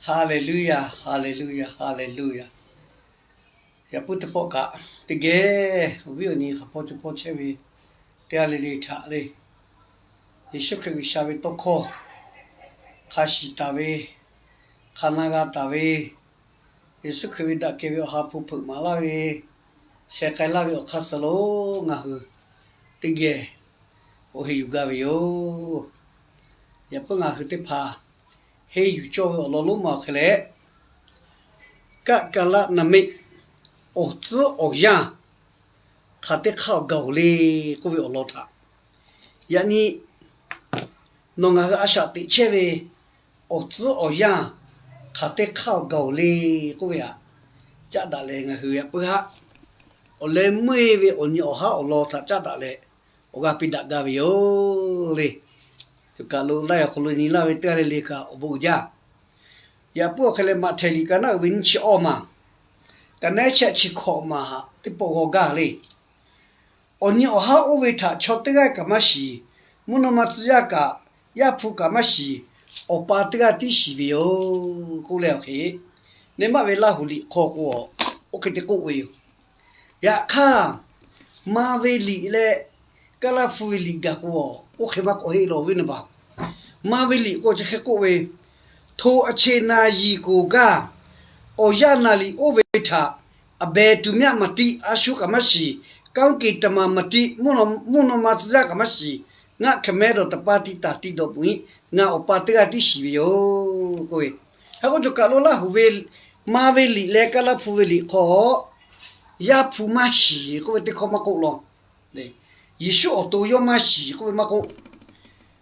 Haˍleˍluˆyaˬ, haˍleˍluˆyaˬ, haˍleˍluˆyaˬ. Yaꞈ puiˉ teˇ pawˆ kaꞈ teˇ geh awˬ viˉ awˬ nyi hk'a hpawˇ co hpawˇ chehˇ ve teˇ g'aˇ le le htaꞈ le, Yeˍsuˆ Hkriꞈ G'uiˬsha ve tawˇ hkawˇ hk'a shiˍ taˍ ve, hk'a na g'a taˍ ve, Yeˍsuˆ Hkriꞈ ve daꞈ kehˬ ve awˬ ha hpu hpeuꞈ maˍ laˇ ve, sheh k'ai laˇ ve awˬ hk'aˇ suh lo ngaˬ hui teˇ geh k'awꞈ henˇ yuˬ gaˇ ve yoˬ. Yaꞈ puiˉ ngaˬ hui teˇ hpaˍ henˇ yuˬ cawˇ ve awˬ lawn lonˉ ma awˬ hk'e leh, kaˆ ka laˆ naˍ meˆ awˬ tcuhˉ awˬ yanˇ hk'aˬ teˇ hk'aˇ awˬ gaˬ-oˬ le k'oˆ ve awˬ lawn htaꞈ, yaꞈ nyi nawˬ ngaˬ hui a shaꞈ teꞈ chehˇ ve awˬ tcuhˉ awˬ yanˇ hk'aˬ teˇ hk'aˇ awˬ gaˬ-oˬ le k'oˆ ve htaꞈ caˆ daꞈ leh, ngaˬ hui yaꞈ puiˉ haˆ awˬ leh meuˇ-e ve awˬ nyi awˬ haˉ awˬ lawn htaꞈ caˆ daꞈ leh, awˬ g'aˇ piˇ daꞈ gaˇ ve yoˬ le. Tuꞈ kaˬ lo laiˉ awˬ hk'aw lo nyi laˇ ve teˇ g'aˇ le le kaꞈ awˬ bon uiˍ jaˇ. Yaꞈ puiˉ awˬ hk'e leh, Maꞈhtehˍ liꞈ ka naˉ uiˍ ve nyiˇ chi awˇ maˬ, ka naˉ shehˆ chi hkawꞈ maˬ htaꞈ teˇ pawˆ g'aw gaˇ le. Awˬ nyi awˬ haˉ oˇ ve htaꞈ chaw teˇ g'aˇ kaꞈ maˇ shiˍ. Mvuhˇ naw ma tcuh yaˇ kaꞈ, Yaˇ hpu kaꞈ maˇ shiˍ. Awˬ pa teˇ g'aˇ tiˉ shiˍ ve yoˬ k'oˆ leh awˬ hk'e, neˇ maˆ ve Laˇ huˍ liꞈ hk'aw k'o, oˇ hk'e te k'oˆ ve yoˬ. Yaꞈ hk'aˇ, ma ve liꞈ leh Kaˇ laˇ hpu ve liꞈ gaˬ k'o, oˇ hk'e maˇ k'awꞈ heˆ law ve naˍ baˬ. Ma ve liꞈ k'o chi hk'e k'oˆ ve, hto a che na yiˍ k'oˍ gaˇ, awˬ yanˇ naˍ liꞈ oˇ ve htaꞈ, aˬ behˬ tuˬ myaˆ maˍ tiˆ, a shu kaꞈ maˇ shiˍ, ကောင်းကင်တမန် maˍ tiˆ, mvuhˇ naw ma tcuh yaˇ kaꞈ maˇ shiˍ, ngaˬ hk'e mehˉ dawˬ taˍ paˇ tiˇ taˍ tiˇ dawˬ peuˬ-iˉ, ngaˬ Awˬ pa teˇ g'aˇ tiˉ shiˍ ve yoˬ k'oˆ ve. Hk'e k'o, cawˬ kaˬ lo Laˇ huˍ ve ma ve liꞈ leh Kaˇ laˇ hpu ve liꞈ hk'aw Yaˇ hpu maˇ shiˍ k'oˆ ve teˇ hkawˇ maˇ k'oˆ law. Yeˍsuˆ awˬ to yawˇ maˇ shiˍ k'oˆ ve maˇ k'oˆ,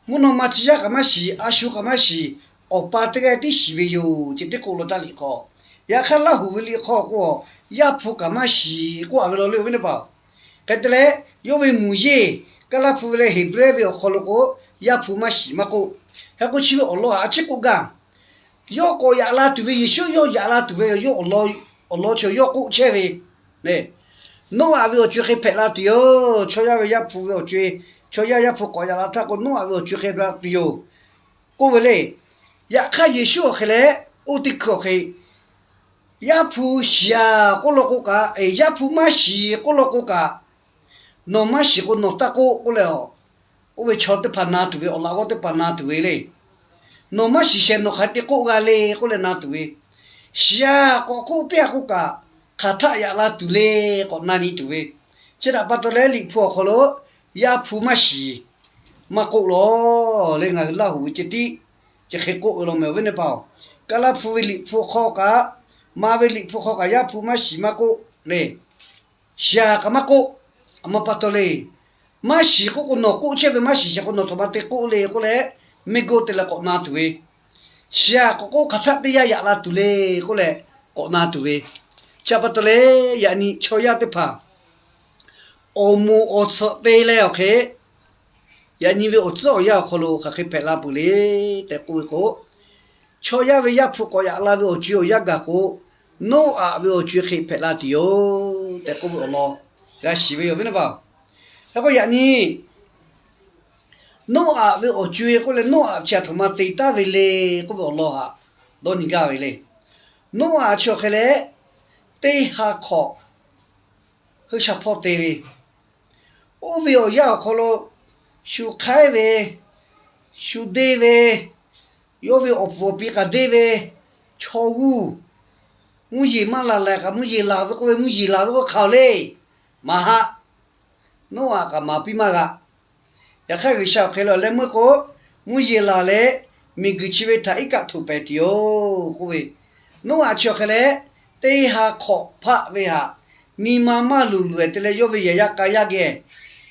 mvuhˇ naw ma tcuh yaˇ kaꞈ maˇ shiˍ, a shu kaꞈ maˇ shiˍ, Awˬ pa teˇ g'aˇ tiˉ shiˍ ve yoˬ ce teˇ k'oˆ law taˇ liꞈ hk'aw. Yaꞈ hk'aˇ, Laˇ huˍ ve liꞈ hk'aw k'o, Yaˇ hpu kaꞈ maˇ shiˍ k'oˆ a ve law le, awˬ viˉ teˇ hpaˍ-oˬ. Hk'e te leh, yawˇ ve muˬ yeˇ, Kaˇ laˇ hpu ve leh Heˍbrehˇ ve awˬ hk'aw lo k'o, Yaˇ hpu maˇ shiˍ maˇ k'oˆ. Hk'e k'o, chi ve awˬ lawn a ciˉ k'oˆ gaˇ. Yawˇ k'awꞈ yaꞈ la tuˬ ve, Yeˍsuˆ yawˇ yaꞈ la tuˬ ve, yawˇ awˬ lawn chi yawˇ k'oˆ chehˇ ve, Noˉaꞈ ve awˬ co-e hk'e hpehꞈ la tuˬ yoˬ. Chaw yaˇ ve Yaˇ hpu ve awˬ co-e, chaw yaˇ Yaˇ hpu k'awꞈ yaꞈ la htaˇ k'o, Noˉaꞈ ve awˬ co-e hk'e hpehꞈ la tuˬ yoˬ k'oˆ ve le. Yaꞈ hk'aˇ, Yeˍsuˆ awˬ hk'e leh oˇ teˇ hkui awˬ hk'e, Yaˇ hpu shiˍ-a k'oˆ law k'o kaꞈ, Yaˇ hpu maˇ shiˍ k'oˆ law k'o kaꞈ, nawˬ maˇ shiˍ k'o nawˬ taˇ k'oˆ k'oˆ leh, oˇ ve chaw teˇ hpaˍ na tuˬ ve, awˬ laꞈ g'awˇ teˇ hpaˍ na tuˬ ve le. Nawˬ maˇ shiˍ shehˍ nawˬ hk'aˬ hk'e te k'oˆ g'a le k'oˆ leh na tuˬ ve. Shiˍ-a k'awꞈ k'oˆ piˇ-a k'oˆ kaꞈ, hk'aˬ htaˆ yaꞈ la tuˬ le k'awꞈ na nyi tuˬ ve. Chi htaꞈ pa taw leh, liꞈ hpu awˬ hk'aw lo Yaˇ hpu maˇ shiˍ maˇ k'oˆ law le, ngaˬ hui Laˇ huˍ ve ceh tiˉ chi hk'e k'oˆ ve law meh, awˬ viˉ teˇ hpaˍ-oˬ. Kaˇ laˇ hpu ve liꞈ hpu hk'aw kaꞈ, ma ve liꞈ hpu hk'aw kaꞈ, Yaˇ hpu maˇ shiˍ maˇ k'oˆ le. Shiˍ-a kaꞈ maˇ k'oˆ. A ma pa taw le, maˇ shiˍ k'oˆ k'o, nawˬ k'oˆ chehˇ ve maˇ shiˍ shehˍ k'o, nawˬ htaꞈ maˇ te k'oˆ le k'oˆ leh, mehˆ g'awˇ te leh k'awꞈ na tuˬ ve. Shiˍ-a k'awꞈ k'oˆ, hk'aˬ htaˆ teˇ yanˇ yaꞈ la tuˬ le k'oˆ leh k'awꞈ na tuˬ ve. Chi pa taw le, yaꞈ nyi chaw yaˇ teˇ hpaˍ awˬ moˍ awˬ tsuhꞈ te leh awˬ hk'e, yaꞈ nyi ve awˬ tcuhˉ awˬ yanˇ awˬ hk'aw lo hk'aˬ hk'e hpehꞈ la peuˬ le tehꞈ k'oˆ ve k'o, chaw yaˇ ve Yaˇ hpu k'awꞈ yaꞈ la ve awˬ co-e awˬ yanˇ gaˬ k'o, Noˉaꞈ ve awˬ co-e hk'e hpehꞈ la tuˬ yoˬ tehꞈ k'oˆ ve awˬ lawn g'a shiˍ ve yoˬ, awˬ viˉ teˇ hpaˍ-oˬ. Hk'e k'o, yaꞈ nyi Noˉaꞈ ve awˬ co-e k'oˆ leh, Noˉaꞈ chi a htoꞈ ma te taˍ ve le k'oˆ ve awˬ lawn htaꞈ dawˇ nyi gaˇ ve le. Noˉaꞈ chi awˬ hk'e leh, teˇ ha hk'awꞈ hui sha hpawˇ te ve, oˇ ve awˬ yanˇ awˬ hk'aw lo shu hk'aiˉ ve, shu deˇ ve, yawˇ ve awˬ puˍ awˬ pi k'aꞈ deˇ ve, chaw g'uˇ mvuhˇ yeˬ maˇ laˬ lehˬ kaꞈ, mvuhˇ yeˬ laˬ ve k'oˆ ve, mvuhˇ yeˬ laˬ ve k'oˆ hk'aˬ le, maˍ haꞈ. Noˉaꞈ kaꞈ maˍ piˇ maˇ g'a. Yaꞈ hk'aˇ, G'uiˬsha awˬ hk'e leh leh meuˇ k'o, mvuhˇ yeˬ laˬ leh, miˬguiˬ chi ve htaꞈ iˉ kaˆ htoꞈ pehˍ tuˬ yoˬ k'oˆ ve, Noˉaꞈ chi awˬ hk'e leh, teˇ ha hk'awꞈ hpaˆ ve htaꞈ nyi ma maˇ luˬ luˬ-e te leh, yawˇ ve yehˬ yaˇ k'a yaˇ geh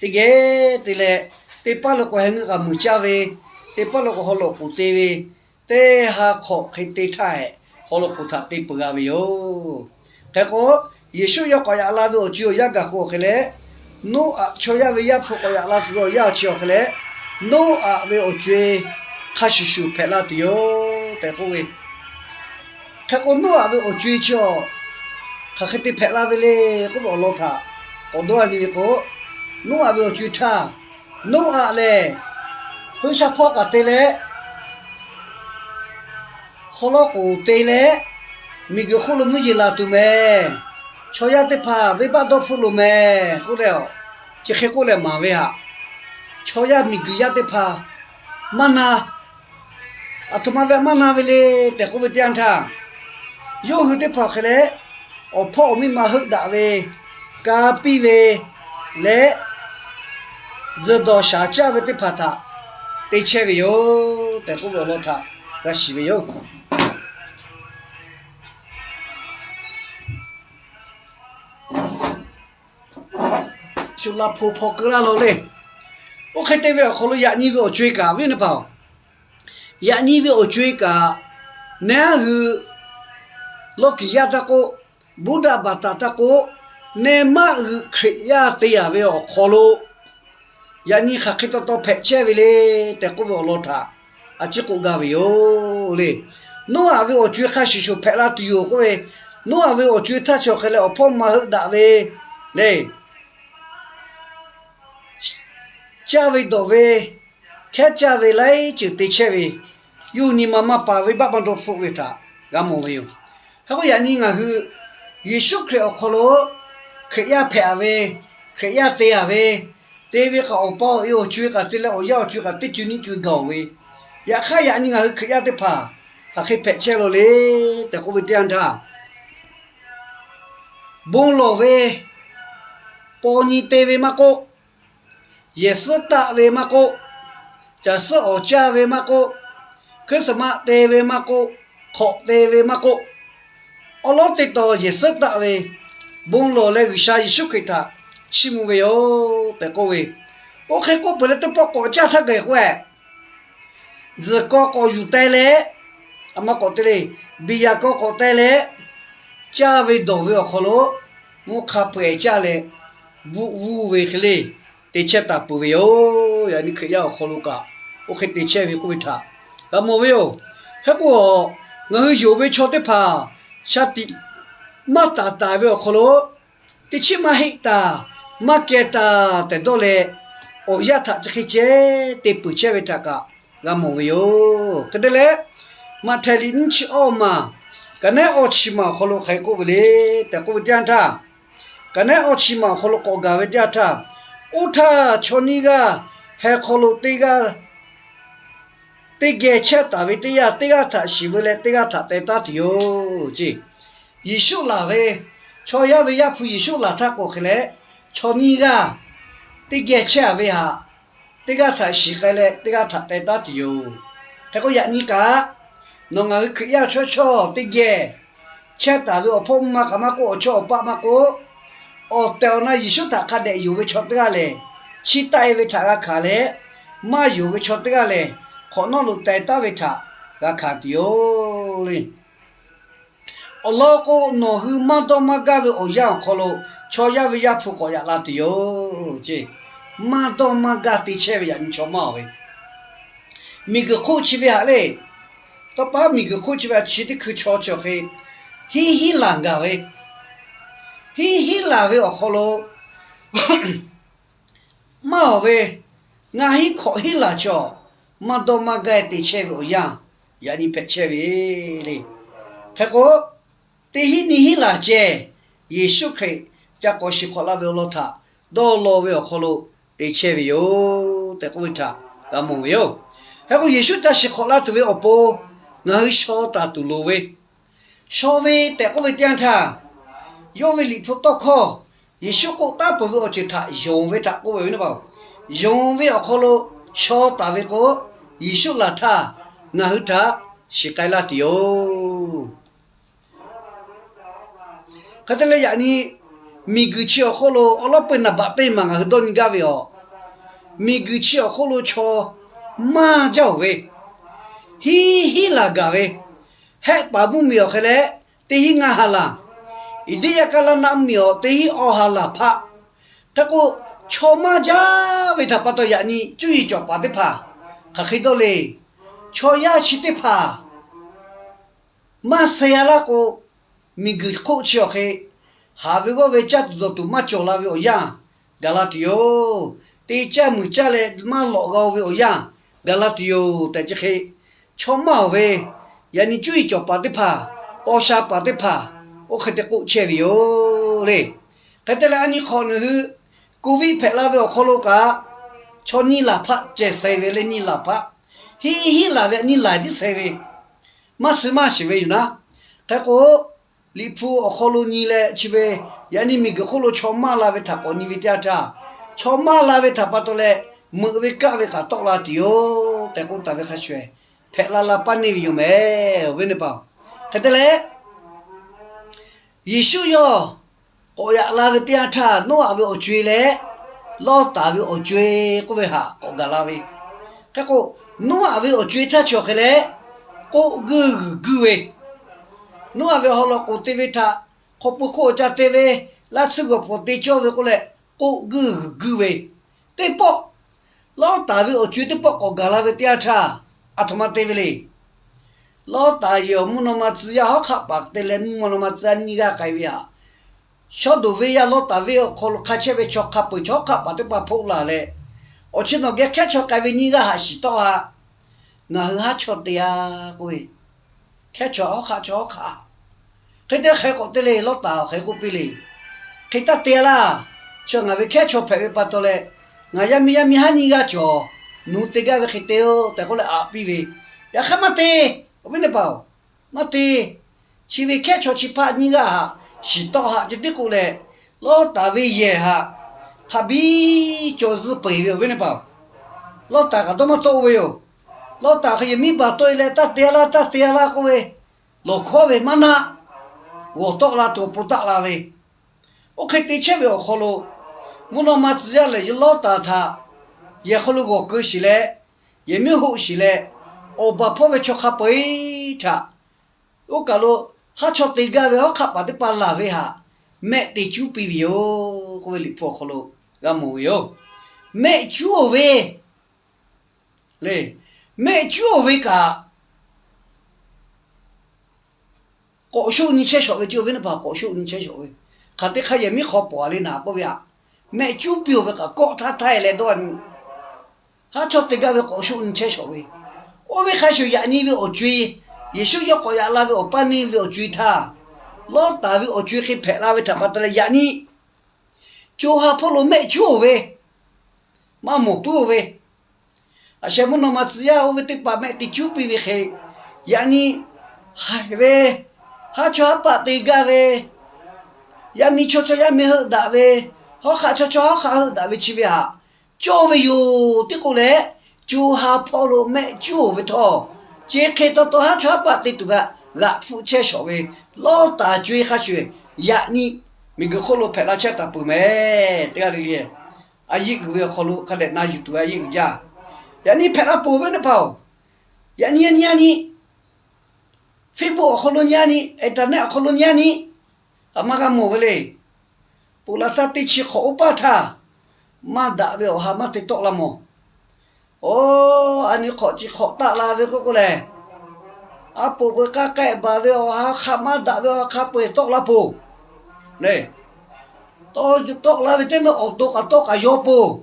teˇ geh te leh, teˇ paˉ lo k'o heh ngeuˆ k'a muiˬ caˇ ve, teˇ paˉ lo k'o haw loꞈ k'oˍ te ve, teˇ ha hk'awꞈ hk'e te htaˇ hehꞈ, haw loꞈ k'oˍ htaꞈ te peuˬ g'a ve yoˬ. Hk'e k'o, Yeˍsuˆ yawˇ k'awꞈ yaꞈ la ve awˬ co-e awˬ yanˇ gaˬ k'o awˬ hk'e leh, Noˉaꞈ chaw yaˇ ve Yaˇ hpu k'awꞈ yaꞈ la tuˬ ve awˬ yanˇ awˬ chi awˬ hk'e leh, Noˉaꞈ ve awˬ co-e hk'a shuˍ shuˍ hpehꞈ la tuˬ yoˬ tehꞈ k'oˆ ve. Hk'e k'o, Noˉaꞈ ve awˬ co-e chi awˬ hk'aˬ hk'e te hpehꞈ la ve le k'oˆ ve awˬ lawn htaꞈ k'awꞈ dawˇ a nyi ve k'o, Noˉaꞈ ve awˬ co-e htaˇ, Noˉaꞈ lehˬ, hui sha hpawˇ kaꞈ te leh, hk'aw lawˉ k'oˍ te leh, miˬguiˬ hk'oˆ lo mvuhˇ yeˬ laˬ tuˬ mehˍ. Chaw yaˇ teˇ hpaˍ venˇbaˆ dawˇ hpfuhˆ loˍ mehˍ k'oˆ leh, chi hk'e k'oˆ leh maˍ ve haꞈ. Chaw yaˇ miˬguiˬ yaˇ teˇ hpaˍ maˇ na, aˬ htoꞈ ma ve maˇ na ve le tehꞈ k'oˆ ve teˇ yanˇ htaˇ, yawˇ hui teˇ hpaˍ hk'e leh, awˬ hpawˇ awˬ miˇ ma heuˆ daꞈ ve, ka piˇ ve leh, tzuhˬ dawˬ shaˍ caˇ ve teˇ hpaˍ htaꞈ te chehˇ ve yoˬ tehꞈ k'oˆ ve awˬ lawn htaꞈ g'a shiˍ ve yoˬ. Shu la hpu hpaw keu laˇ lo le. Oˇ hk'e te ve awˬ hk'aw lo yaꞈ nyi ve awˬ co-e kaꞈ viˉ nyi hpaˍ-oˬ, yaꞈ nyi ve awˬ co-e kaꞈ, nehˉ hui lawˇ kiˍ yaˇ taˇ k'oˆ, Buddha baˬ taˍ taˇ k'oˆ, nehˉ maˆ hui Hkriꞈ yaˇ te yaˍ ve awˬ hk'aw lo yaꞈ nyi hk'aˬ hk'e taw taw hpehꞈ chehˇ ve le tehꞈ k'oˆ ve awˬ lawn htaꞈ a ciˉ k'oˆ gaˇ ve yoˬ le. Noˉaꞈ ve awˬ co-e hk'a shuˍ shuˍ hpehꞈ la tuˬ yoˬ k'oˆ ve, Noˉaꞈ ve awˬ co-e htaˇ chi awˬ hk'e leh awˬ hpawˇ ma heuˆ daꞈ ve le, caˇ ve dawˬ ve, hkehˉ caˇ ve laiˉ ceuˬ te chehˇ ve, yawˇ hui nyi ma maˇ pa ve, baˆ maˇ dawˇ hpfuhˆ ve htaꞈ g'a mawˬ ve yoˬ. Hk'e k'o yaꞈ nyi ngaˬ hui Yeˍsuˆ Hkriꞈ awˬ hk'aw lo Hkriꞈ yaˇ hpehꞈ ve, Hkriꞈ yaˇ te yaˍ ve, te ve kaꞈ awˬ pa awˬ e awˬ co-e kaꞈ te leh awˬ yaˇ awˬ co-e kaꞈ teˇ co nyiˇ co gaˬ-oˬ ve, yaꞈ hk'aˇ yaꞈ nyi ngaˬ hui Hkriꞈ yaˇ teˇ hpaˍ hk'aˬ hk'e hpehꞈ chehˇ lo le tehꞈ k'oˆ ve teˇ yanˇ htaˇ, bon lawˬ ve, paw nyi te ve maˇ k'oˆ, yehˬ suhˉ taˆ ve maˇ k'oˆ, caˬ suhˉ awˍ caˇ ve maˇ k'oˆ, Christmas te ve maˇ k'oˆ, hk'awꞈ te ve maˇ k'oˆ, awˉ lawˉ teˇ taw yehˬ suhˉ taˆ ve, bon lawˬ leh G'uiˬsha Yeˍsuˆ Hkriꞈ htaꞈ chiˇ mvuh ve yoˬ tehꞈ k'oˆ ve. Oˇ hk'e k'oˆ peuˬ leh teˇ pawˆ k'awꞈ caˇ htaˇ gaˬ k'oˆ-e, tzuhˬ kaw k'awꞈ yuˬ teh leh, a ma k'awꞈ te le, biˬ yaꞈ kaw k'awꞈ teh leh, caˇ ve dawˬ ve awˬ hk'aw lo mvuhˇ hk'a peu-eˬ caˇ leh, bvuhˆ vuˇ ve hk'e le te chehˇ taˍ peuˬ ve yoˬ. Yaꞈ nyi Hkriꞈ yaˇ awˬ hk'aw lo kaꞈ oˇ hk'e te chehˇ ve k'oˆ ve htaꞈ g'a mawˬ ve yoˬ. Hk'e k'o, ngaˬ hui yonˍ ve chaw teˇ hpaˍ shaˍ tiꞈ maˇ taˍ taˍ ve awˬ hk'aw lo teˇ chiˉ maˇ heˆ taˍ, maˇ keh taˍ tehꞈ dawˇ leh, awˬ yanˇ htaꞈ chi hk'e ceh te peuˬ chehˇ ve htaꞈ kaꞈ g'a mawˬ ve yoˬ. Hk'e te leh, Maꞈhtehˍ liꞈ nyiˇ chi awˇ maˬ, ka nehˉ awˇ chi maˬ awˬ hk'aw lo hk'aˬ hk'e k'oˆ ve le tehꞈ k'oˆ ve teˇ yanˇ htaˇ, ka nehˉ awˇ chi maˬ awˬ hk'aw lo k'awꞈ gaˬ ve teˇ yanˇ htaˇ, oˇ htaˇ chaw nyiˇ g'aˇ heh hk'aw lo teˇ g'aˇ teˇ geh chehˇ taˍ ve teˇ yanˇ, teˇ g'aˇ htaꞈ shiˍ veu leh teˇ g'aˇ htaꞈ teh taˉ tuˬ yoˬ ceˇ. Yeˍsuˆ laˬ ve, chaw yaˇ ve Yaˇ hpu Yeˍsuˆ laˬ htaˇ k'o hk'e leh, chaw nyiˇ g'aˇ teˇ geh chehˇ ve htaꞈ teˇ g'aˇ htaꞈ shiˍ k'ai leh teˇ g'aˇ htaꞈ teh taˉ tuˬ yoˬ. Hk'e k'o yaꞈ nyi kaꞈ, nawˬ ngaˬ hui Hkriꞈ yaˇ chaw chawˇ teˇ geh chehˇ taˍ ve awˬ hpawˇ mvuhˇ ma kaꞈ maˇ k'oˆ, awˬ chawˇ awˬ paˆ maˇ k'oˆ, awˬ tehˬ awˬ na Yeˍsuˆ htaꞈ hk'a dehꞈ yonˍ ve chaw teˇ g'aˇ lehˬ, chiˇ taˆ-e ve htaꞈ g'a hkanˍ leh, maˇ yonˍ ve chaw teˇ g'aˇ lehˬ, hk'awꞈ nawˉ lo teh taˉ ve htaꞈ g'a hkanˍ tuˬ yoˬ le. Awˬ lawn k'o, nawˬ hui maˇ dawˇ maˇ gaˇ ve awˬ yanˇ awˬ hk'aw lo chaw yaˇ ve Yaˇ hpu k'awꞈ yaꞈ la tuˬ yoˬ ceˇ. Maˇ dawˇ maˇ gaˇ te chehˇ ve yaꞈ nyi chaw maˇ-oˬ ve, miˬguiˬ hk'oˆ chi ve htaꞈ le, tawˇ pa miˬguiˬ hk'oˆ chi ve htaꞈ chi teˇ hkui chaw chi awˬ hk'e hiˉ hiˉ laˬ gaˬ ve, hiˉ hiˉ laˬ ve awˬ hk'aw lo maˇ-oˬ ve, ngaˇ hiˉ hkawꞈ hiˉ laˬ chaw maˇ dawˇ maˇ gaˇ te chehˇ ve awˬ yanˇ yaꞈ nyi hpehꞈ chehˇ ve le. Hk'e k'o, teˇ hiˉ nyiˇ hiˉ laˬ ceh Yeˍsuˆ Hkriꞈ ca k'awꞈ shiˍ hk'awꞈ laˇ ve awˬ lawn htaꞈ dawˇ law ve awˬ hk'aw lo te chehˇ ve yoˬ tehꞈ k'oˆ ve htaꞈ g'a mawˬ ve yoˬ. Hk'e k'o, Yeˍsuˆ ca shiˍ hk'awꞈ laˇ tuˬ ve awˬ pon ngaˬ hui shaw taˍ tuˬ loˍ ve, shaw ve tehꞈ k'oˆ ve teˇ yanˇ htaˇ, yawˇ ve Liꞈ hpu tawˇ hkawˇ Yeˍsuˆ k'oˆ taˉ peuˬ ve awˬ ceuˬ htaꞈ yonˍ ve htaꞈ k'oˆ ve, yonˍ ve awˬ hk'aw lo shaw taˍ ve k'o, Yeˍsuˆ laˬ htaˇ ngaˬ hui htaꞈ shiˍ k'ai laˇ tuˬ yoˬ. Hk'e te leh yaꞈ nyi miˬguiˬ chi awˬ hk'oˆ lo awˉ lawˉ peu naˍ baꞈ teˇ maˬ ngaˬ hui dawˇ nyi gaˇ ve yoˬ. Miˬguiˬ chi awˬ hk'oˆ lo chaw maˇ jaˇ-oˬ ve, hiˉ hiˉ laˬ gaˬ ve, hehˆ paˍ mvuhˇmiˬ awˬ hk'e leh teˇ hiˉ ngaˇ ha laˬ, Iˉdiˆyaˇ kaˇ laˇ naˆ mvuhˇmiˬ awˬ teˇ hiˉ awˇ ha laˬ hpaˆ. Hk'e k'o, chaw maˇ jaˇ ve htaꞈ pa taw yaꞈ nyi cuˇ yiˍ cawˬ paˍ teˇ hpaˍ hk'aˬ hk'e dawˇ le. Chaw yaˇ chi teˇ hpaˍ maˇ suh-a laˇ k'o, miˬguiˬ hk'oˆ chi awˬ hk'e haˍ ve g'awˇ ve caˇ tuˬ dawˬ tuˬ maˇ cawˬ la ve awˬ yanˇ gaˬ la tuˬ yoˬ. Te caˇ muiˬ caˇ leh maˇ lawꞈ g'a-o ve awˬ yanˇ gaˬ la tuˬ yoˬ tehꞈ chi hk'e, chaw maˇ-oˬ ve, yaꞈ nyi cuˇ yiˍ cawˬ paˍ teˇ hpaˍ, paw sha paˍ teˇ hpaˍ, oˇ hk'e te k'oˆ chehˇ ve yoˬ le. Hk'e te leh, a nyi hk'awꞈ nawˬ hui Covid hpehꞈ la ve awˬ hk'aw lo kaꞈ, chaw nyi laˬ hpaˆ ceh suh ve le, nyi laˬ hpaˆ, hiˆ hiˆ laˬ ve nyi laˬ tiˉ suh ve, maˇ suh maˇ shiˍ ve yoˬ naˉ. Hk'e k'o, Liꞈ hpu awˬ hk'aw lo nyi leh chi ve, yaꞈ nyi miˬguiˬ hk'oˆ lo chaw maˇ la ve htaꞈ k'awꞈ nyi ve teˇ yanˇ htaˇ, chaw maˇ la ve htaꞈ pa taw leh, meuꞈ ve kaˆ ve kaꞈ tawˆ la tuˬ yoˬ tehꞈ k'oˆ taˍ ve hk'a shuˍ, hpehꞈ la la paˇ neˇ ve yoˬ mehˍ, awˬ viˉ awˬ nyi paˍ-oˬ. Hk'e te leh, Yeˍsuˆ yawˇ k'awꞈ yaꞈ la ve teˇ yanˇ htaˇ, Noˉaꞈ ve awˬ co-e leh Lawˇtaˍ ve awˬ co-e k'oˆ ve htaꞈ k'awꞈ gaˬ la ve. Hk'e k'o, Noˉaꞈ ve awˬ co-e htaˇ chi awˬ hk'e leh, k'oˆ guiˇ g'uiˬ guiˇ ve, Noˉaꞈ ve awˬ hawˉ lawꞈ k'oˍ te ve htaꞈ hk'aw pui hk'oˆ ca te ve, laˇ tsuhˇ g'awˬ pfuhˍ te cawˇ ve k'oˆ leh, k'oˆ guiˇ g'uiˬ guiˇ ve, teˇ pawˆ Lawˇtaˍ ve awˬ co-e teˇ pawˆ k'awꞈ gaˬ la ve teˇ yanˇ htaˇ, aˬ htoꞈ ma te ve le. Lawˇtaˍ yehˬ awˬ mvuhˇ naw ma tcuh yaˇ hawˉ hk'aˆ paˍ te leh, mvuhˇ naw ma tcuh yaˇ nyiˇ g'aˇ k'ai ve htaꞈ, Sawˉdonˍ venˇ yaˇ Lawˇtaˍ venˇ awˬ hk'aw lo hk'a chehˇ ve chaw hk'a peu-eˬ chaw hawˉ hk'aˆ paˍ teˇ hpaˍ hpoˆ la leh, awˬ chi nawˬ geh hkehˉ chaw k'ai ve nyiˇ g'aˇ haꞈ shiˍ tawˆ-a. Ngaˬ hui haˉ chawˇ te-a k'oˆ ve, hkehˉ chaw hawˉ hk'aˆ chaw hawˉ hk'aˆ. Hk'e te hk'e k'awꞈ te le, Lawˇtaˍ hk'e k'oˆ piˇ le. Hk'e taˇ te-a laˇ. Chi ngaˬ ve hkehˉ chaw hpehꞈ ve pa taw leh, ngaˬ yaˇ miˇ yaˇ miˇ haˉ nyiˇ g'aˇ cawˬ, nawˬ hui te gaˇ ve hk'e te-o tehꞈ k'oˆ leh aꞈ piˇ ve. Yaꞈ hk'aˇ maˇ te, awˬ viˉ awˬ nyi paˍ-oˬ, maˇ te. Chi ve hkehˉ chaw chi hpaˆ nyiˇ g'aˇ haꞈ shiˍ tawˆ haꞈ ceh tiˉ k'oˆ leh, Lawˇtaˍ ve yehˬ haꞈ hk'a biˇ cawˬ zuhˆ peu-eˬ ve, awˬ viˉ awˬ nyi paˍ-oˬ. Lawˇtaˍ kaꞈ dawˇ maˇ tawˆ-o ve yoˬ. Lawˇtaˍ hk'e yehˬ miˉ baˬ tawˆ-e leh, taˇ te-a laˇ, taˇ te-a laˇ k'oˆ ve, lawˬ hkawˉ ve maˇ naˆ, g'awˬ tawˆ la tuˬ awˬ pon taˆ la ve. Oˇ hk'e te chehˇ ve awˬ hk'aw lo, mvuhˇ naw ma tcuh yaˇ lehˬ, Lawˇtaˍ htaꞈ yehˬ hk'aw lo g'awˬ keu shiˍ leh, yehˬ miˉ hoˆ shiˍ leh, awˬ baˬ hpawˇ ve chaw hk'a peu-eˬ htaꞈ, oˇ kaˬ lo haˉ chawˇ te gaˇ ve hawˉ hk'aˆ paˍ teˇ hpaˍ laˬ ve htaꞈ mehˆ te cuˉ piˇ ve yoˬ k'oˆ ve Liꞈ hpu awˬ hk'aw lo g'a mawˬ ve yoˬ. Mehˆ cuˉ-oˬ ve le, mehˆ cuˉ-oˬ ve kaꞈ, k'awꞈ shoˆ nyi chehˇ shawˍ ve, awˬ viˉ awˬ nyi paˍ, k'awꞈ shoˆ nyi chehˇ shawˍ ve. Hk'aˬ te hk'a yehˬ miˉ hk'aw pawˍ-a le naˍ k'oˆ ve htaꞈ, mehˆ cuˉ piˇ-oˬ ve kaꞈ kawˆ htaˇ htaˇ-e leh dawˇ-a nyi, haˉ chawˇ te gaˇ ve k'awꞈ shoˆ nyi chehˇ shawˍ ve. Oˇ ve hk'a shuˍ, yaꞈ nyi ve awˬ co-e, Yeˍsuˆ yawˇ k'awꞈ yaꞈ la ve awˬ paˇ neˇ ve awˬ co-e htaˇ, Lawˇtaˍ ve awˬ co-e hk'e hpehꞈ la ve htaꞈ pa taw leh, yaꞈ nyi co ha hpawˇ lo mehˆ cuˉ-oˬ ve, maˇ mawˬ puiˉ-oˬ ve, aˬ sheh mvuhˇ naw ma tcuh yaˇ oˇ ve teˇ hpaˍ mehˆ te cuˉ piˇ ve hk'e, yaꞈ nyi haiˬ ve, haˉ chawˇ haˉ paˆ te gaˇ ve, yaˇ miˇ chawˇ chawˇ yaˇ miˇ heuˆ daꞈ ve, hawˉ hk'aˆ chawˇ chawˇ hawˉ hk'aˆ heuˆ daꞈ ve chi ve htaꞈ cawˇ ve yoˬ tehꞈ k'oˆ leh, co ha hpawˇ lo mehˆ cuˉ-oˬ ve htawˇ, chi hk'e taw taw haˉ chawˇ haˉ paˆ te tuˬ ve htaꞈ g'aꞈ hpfuhˆ chehˇ shawˍ ve, Lawˇtaˍ co-e hk'a shuˍ, yaꞈ nyi miˬguiˬ hk'oˆ lo hpehꞈ la chehˇ taˍ peuˬ mehˍ teˇ g'aˇ le le. A yeˆ uiˍ ve awˬ hk'aw lo hk'a dehꞈ na yuˬ tuˬ ve a yeˆ uiˍ jaˇ. Yaꞈ nyi hpehꞈ la peuˬ ve teˇ hpaˍ-oˬ, yaꞈ nyi nyi-a nyi, Facebook awˬ hk'aw lo nyi-a nyi, internet awˬ hk'aw lo nyi-a nyi, a maˇ g'a mawˬ ve le. Ponˬ laˬ htaˇ teˇ chi hk'awꞈ oˇ paˇ htaˇ, maˇ daꞈ ve awˬ ha maˇ te tawˆ la mawˬ. Oˬ, a nyi hk'awꞈ chi hk'awꞈ taˆ la ve k'oˆ k'oˆ lehˬ, a poˍ peuˬ k'a k'ehˆ baˬ ve awˬ ha hk'a maˇ daꞈ ve awˬ ha hk'a peu-eˬ tawˆ la poˬ le. Tawˆ la ve teˇ mehˆ awˬ to kaꞈ tawˆ kaꞈ yaw poˬ.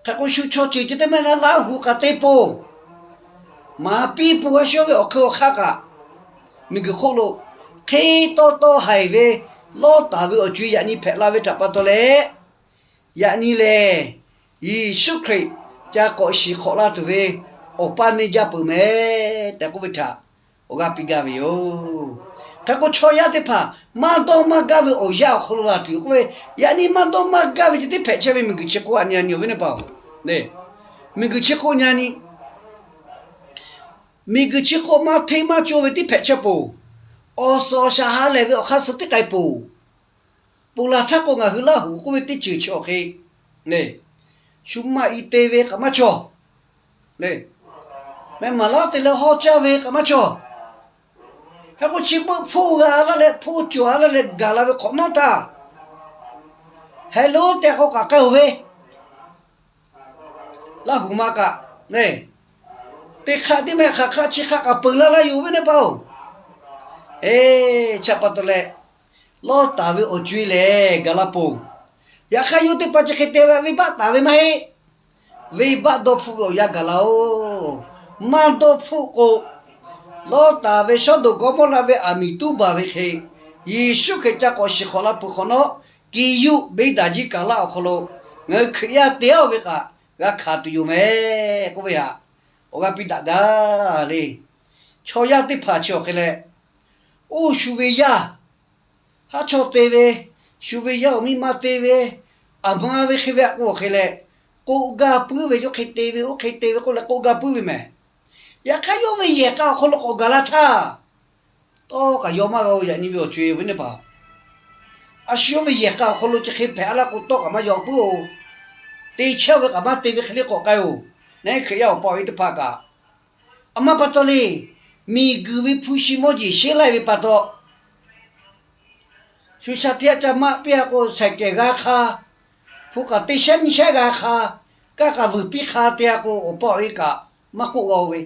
Hk'e k'o, shu chaw ceuˬ chi teˇ mehˆ na Laˇ huˍ kaꞈ te poˬ. Maˍ piˇ peuˬ g'a shawˉ ve awˬ hk'e awˬ hk'aˇ kaꞈ, miˬguiˬ hk'oˆ lo hk'e taw taw haiˬ ve Lawˇtaˍ ve awˬ co-e yaꞈ nyi hpehꞈ la ve htaꞈ pa taw leh, yaꞈ nyi lehˬ, Yeˍsuˆ Hkriꞈ ca k'awꞈ shiˍ hk'awꞈ la tuˬ ve awˬ paˇ neˇ jaˇ peuˬ mehˍ tehꞈ k'oˆ ve htaꞈ awˬ g'aˇ piˇ gaˇ ve yoˬ. Hk'e k'o, chaw yaˇ teˇ hpaˍ maˇ dawˇ maˇ gaˇ ve awˬ yanˇ awˬ hk'aw lo laˬ tuˬ yoˬ k'oˆ ve, yaꞈ nyi maˇ dawˇ maˇ gaˇ ve chi teˇ hpehꞈ chehˇ ve miˬguiˬ chi hk'oˆ a nyi a nyi awˬ viˉ awˬ nyi paˍ-oˬ, miˬguiˬ chi hk'oˆ nyi a nyi, miˬguiˬ chi hk'oˆ maˇ hteˇ maˇ cawˇ ve teˇ hpehꞈ chehˇ poˬ. Awˬ suhˍ awˬ shaˍ ha lehˬ ve awˬ hk'aˇ suh teˇ k'ai poˬ. Ponˬ laˬ htaˇ k'o, ngaˬ hui Laˇ huˍ k'oˆ ve teˇ ceuˬ chi awˬ hk'e le, shu maˇ i te ve kaꞈ maˇ cawˬ le. Meh maˍ laˉ te leh hawˇ caˇ ve kaꞈ maˇ cawˬ. Hk'e k'o, chi beuꞈ hpfuhˇ g'a laˇ leh hpfuhˇ cawˬ a laˇ leh gaˬ la ve hk'awꞈ nawˉ htaˇ, heh lonˉ tehꞈ k'o kaꞈ k'ai-oˬ ve, Laˇ huˍ ma kaꞈ le, teˇ hk'aˆ teˇ mehˆ hk'aˬ hk'aˆ chi hk'aˆ kaꞈ peuˬ laˇ laˇ yoˬ viˉ nehˉ paˍ-oˬ. Eˬ, chi pa taw leh, Lawˇtaˍ ve awˬ co-e lehˬ gaˬ la poˬ. Yaꞈ hk'aˇ, yawˇ teˇ hpaˍ chi hk'e te ve venˇbaˆ taˍ ve maˇ heˆ. Venˇbaˆ dawˇ hpfuhˆ ve awˬ yanˇ gaˬ la-oˬ. Maˇ dawˇ hpfuhˆ k'o, Lawˇtaˍ ve Sawˉdonˍ Gawˇmawˇraꞈ ve aˬ miˍ tuˉ baˬ ve hk'e, Yeˍsuˆ Hkriꞈ ca k'awꞈ shiˍ hk'awꞈ la peuˬ hk'awꞈ nawˉ, Kiˍ yuˆ Beˇdaˍjiˆ kaˬ laˇ awˬ hk'aw lo ngaˬ hui Hkriꞈ yaˇ te-a ve kaꞈ g'a hkanˍ tuˬ yoˬ meh k'oˆ ve htaꞈ awˬ g'aˇ piˇ daꞈ gaˇ le. Chaw yaˇ teˇ hpaˍ chi awˬ hk'e leh, oˇ shu ve yaˇ, haˉ chaw te ve, shu ve yaˇ awˬ miˇ ma te ve, aˬ ma ve hk'e ve aꞈ k'o awˬ hk'e leh, k'oˆ gaˇ puiˉ ve, yawˇ hk'e te ve, oˇ hk'e te ve k'oˆ leh k'oˆ gaˇ puiˉ ve mehˍ. Yaꞈ hk'aˇ yawˇ ve yehˬ k'a awˬ hk'aw lo k'awꞈ gaˬ la htaˇ, tawˇ kaꞈ yaw maˇ g'a-oˬ, yaꞈ nyi ve awˬ co-e ve teˇ hpaˍ. A shu yawˇ ve yehˬ k'a awˬ hk'aw lo chi hk'e hpehꞈ laˇ k'o, tawˇ kaꞈ maˇ yaw puiˉ-oˬ. Te chehˇ ve kaꞈ maˇ te ve hk'e le k'awꞈ k'ai-oˬ. Neˇ Hkriꞈ yaˇ awˬ pa awˬ e teˇ hpaˍ kaꞈ, aˬ ma pa taw le, miˬguiˬ ve hpu shi mawˇ jeˬ sheˉ laiˇ ve pa taw, shu sha hteˇ aˇ ca maˆ piˇ-a k'o, saiˍ kehˬ g'a hk'a, hpu kaꞈ teˇ shehnˉ nyiˇ shehnˉ g'a hk'a, kaˇ kaꞈ vuiˬ piˇ hk'a te-a k'o, awˬ pa awˬ e kaꞈ maˇ k'oˆ g'a-oˬ ve.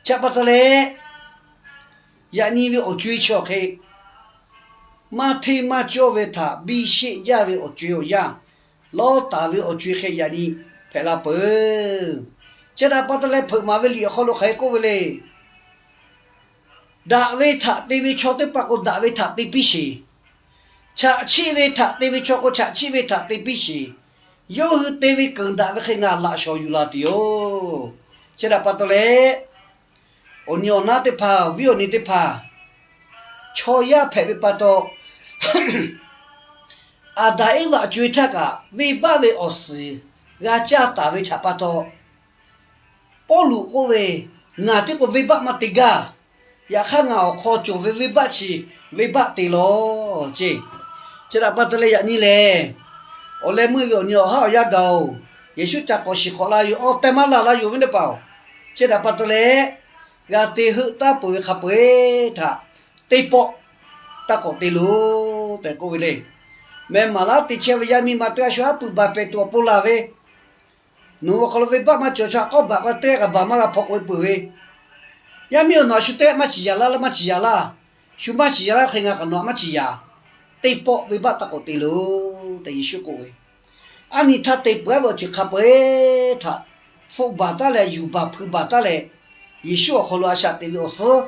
Chi htaꞈ pa taw leh, yaꞈ nyi ve awˬ co-e chi awˬ hk'e, maˇ hteˇ maˇ cawˇ ve htaꞈ biˇ sheˆ jaˇ ve awˬ co-e awˬ yanˇ, Lawˇtaˍ ve awˬ co-e hk'e yaꞈ nyi hpehꞈ la peuˬ. Chi htaꞈ pa taw leh, hpeuꞈ maˍ ve liꞈ awˬ hk'aw lo hk'aˬ hk'e k'oˆ ve le. Daꞈ ve htaꞈ te ve chaw teˇ hpaˍ k'o, daꞈ ve htaꞈ te piˇ sheˍ. Chaꞈ chiˆ ve htaꞈ te ve chaw k'o, chaꞈ chiˆ ve htaꞈ te piˇ sheˍ. Yawˇ hui te ve keunˍ daꞈ ve hk'e ngaˬ laꞈ shawˍ yuˬ la tuˬ yoˬ. Chi htaꞈ pa taw leh, awˬ nyi awˬ naˉ teˇ hpaˍ, awˬ viˉ awˬ nyi teˇ hpaˍ, chaw yaˇ hpehꞈ ve pa taw, Aˍdanˍ Eˇvaꞈ co-e htaˇ kaꞈ venˇbaˆ ve awˬ suhˍ g'a caˇ taˍ ve htaꞈ pa taw, Pawˇluꞈ k'oˆ ve, Ngaˬ tiˉ k'o venˇbaˆ maˇ te gaˇ. Yaꞈ hk'aˇ, ngaˬ awˬ hk'aw cawˬ ve venˇbaˆ chi venˇbaˆ te lawˬ ceˇ. Chi htaꞈ pa taw leh yaꞈ nyi lehˬ, awˬ leh meuˇ ve awˬ nyi awˬ haˉ awˬ yanˇ gaˬ-oˬ, Yeˍsuˆ ca k'awꞈ shiˍ hk'awꞈ la yoˬ, awˬ tehˬ maˇ laˬ la yoˬ ve teˇ hpaˍ-oˬ. Chi htaꞈ pa taw leh, g'a te heuˆ taˉ peuˬ ve hk'a peu-eˬ htaꞈ teˇ pawˆ taˇ k'awꞈ te loˬ tehꞈ k'oˆ ve le. Meh maˍ laˉ te chehˇ ve yaˇ miˇ ma teˇ g'aˇ shu haˉ pui baˬ pehˍ tuˬ awˬ pon laˬ ve, nawˬ hui awˬ hk'aw lo venˇbaˆ maˇ cawˬ, shu htaꞈ k'awˇ baˬ k'o teˇ g'aˇ kaꞈ baˬ maˇ g'a hpaw k'oꞈ-e peuˬ ve. Yaˇ miˇ-oˬ, nawˬ a shu teˇ g'aˇ maˇ shiˍ yaꞈ laˇ, maˇ shiˍ yaꞈ laˇ. Shu maˇ shiˍ yaꞈ laˇ hk'e ngaˬ kaꞈ nawˬ htaꞈ maˇ shiˍ yaꞈ. Teˇ pawˆ venˇbaˆ taˇ k'awꞈ te loˬ tehꞈ Yeˍsuˆ k'oˆ ve. Aˉ nyi htaˇ te peuˬ-a ve awˬ ceuˬ hk'a peu-eˬ htaꞈ hpfuhˆ baˬ taˉ leh, yuˬ baˬ hpui baˬ taˉ leh, Yeˍsuˆ awˬ hk'aw lo a shaꞈ teꞈ ve awˬ suhˉ,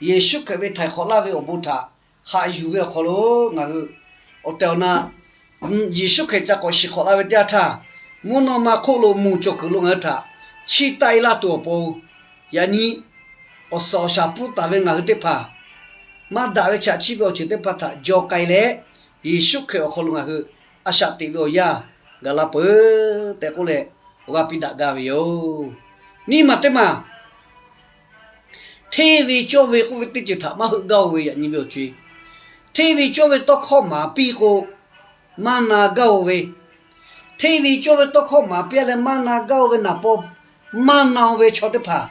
Yeˍsuˆ Hkriꞈ ve htaiˍ hk'awꞈ laˇ ve awˬ bon htaꞈ haꞈ yuˬ ve awˬ hk'aw lo ngaˬ hui awˬ tehˬ awˬ na Yeˍsuˆ Hkriꞈ ca k'awꞈ shiˍ hk'awꞈ la ve teˇ yanˇ htaˇ, mvuhˇ naw ma hk'oˆ lo moˬ cawˬ kuiˬ lo ngaˬ hui htaꞈ chiˇ taˆ-e laˇ tuˬ awˬ pon, yaꞈ nyi awˬ suhˍ awˬ shaˍ puˇ taˍ ve ngaˬ hui teˇ hpaˍ, maˇ daꞈ ve chaꞈ chiˆ ve awˬ ceuˬ teˇ hpaˍ htaꞈ jaw k'ai leh, Yeˍsuˆ Hkriꞈ awˬ hk'aw lo ngaˬ hui a shaꞈ teꞈ ve awˬ yanˇ gaˬ la peuˬ tehꞈ k'oˆ leh, awˬ g'aˇ piˇ daꞈ gaˇ ve yoˬ. Nyi maˬ teˇ maˬ hteˇ ve cawˇ ve k'oˆ ve teˇ ceuˬ htaꞈ maˇ heuˆ gaˇ-oˬ ve, yaꞈ nyi ve awˬ co-e. Hteˇ ve cawˇ ve tawˇ hkawˇ maˍ piˇ k'o, maˇ na gaˇ-oˬ ve. Hteˇ ve cawˇ ve tawˇ hkawˇ maˍ piˇ-a leh maˇ na gaˇ-oˬ ve naˍ paw, maˇ na-oˬ ve chaw teˇ hpaˍ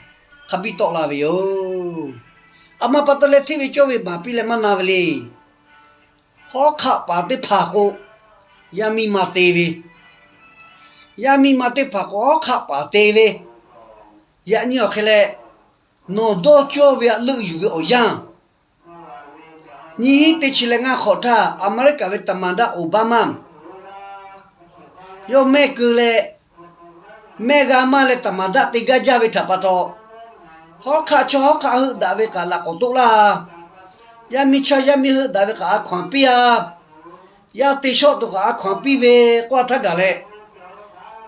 hk'a biˇ tawˆ la ve yoˬ. Aˬ ma pa taw leh hteˇ ve cawˇ ve maˍ piˇ leh maˇ na ve le. Hawˉ hk'aˆ paˍ teˇ hpaˍ k'o, yaˇ miˇ ma te ve, yaˇ miˇ ma teˇ hpaˍ k'o hawˉ hk'aˆ paˍ te ve, yaꞈ nyi awˬ hk'e leh, nawˬ dawˇ cawˇ ve htaꞈ leuˆ yuˬ ve awˬ yanˇ, nyiˇ hinˉ teˇ chi leh ngaˇ hk'awꞈ htaˇ, Aˍmeˍriˆkaˍ ve သမ္မတ Obama yawˇ mehˆ keu leh, mehˆ g'a maˇ leh သမ္မတ te gaˇ jaˇ ve htaꞈ pa taw, hawˉ hk'aˆ chaw hawˉ hk'aˆ heuˆ daꞈ ve kaꞈ laꞈ k'awꞈ toˆ laˇ. Yaˇ miˇ chaw yaˇ miˇ heuˆ daꞈ ve kaꞈ a hkaw-anˬ piˇ-a. Yaˇ te shawˆ tuˬ kaꞈ a hkaw-anˬ piˇ ve k'oˆ-a htaˇ gaˬ leh,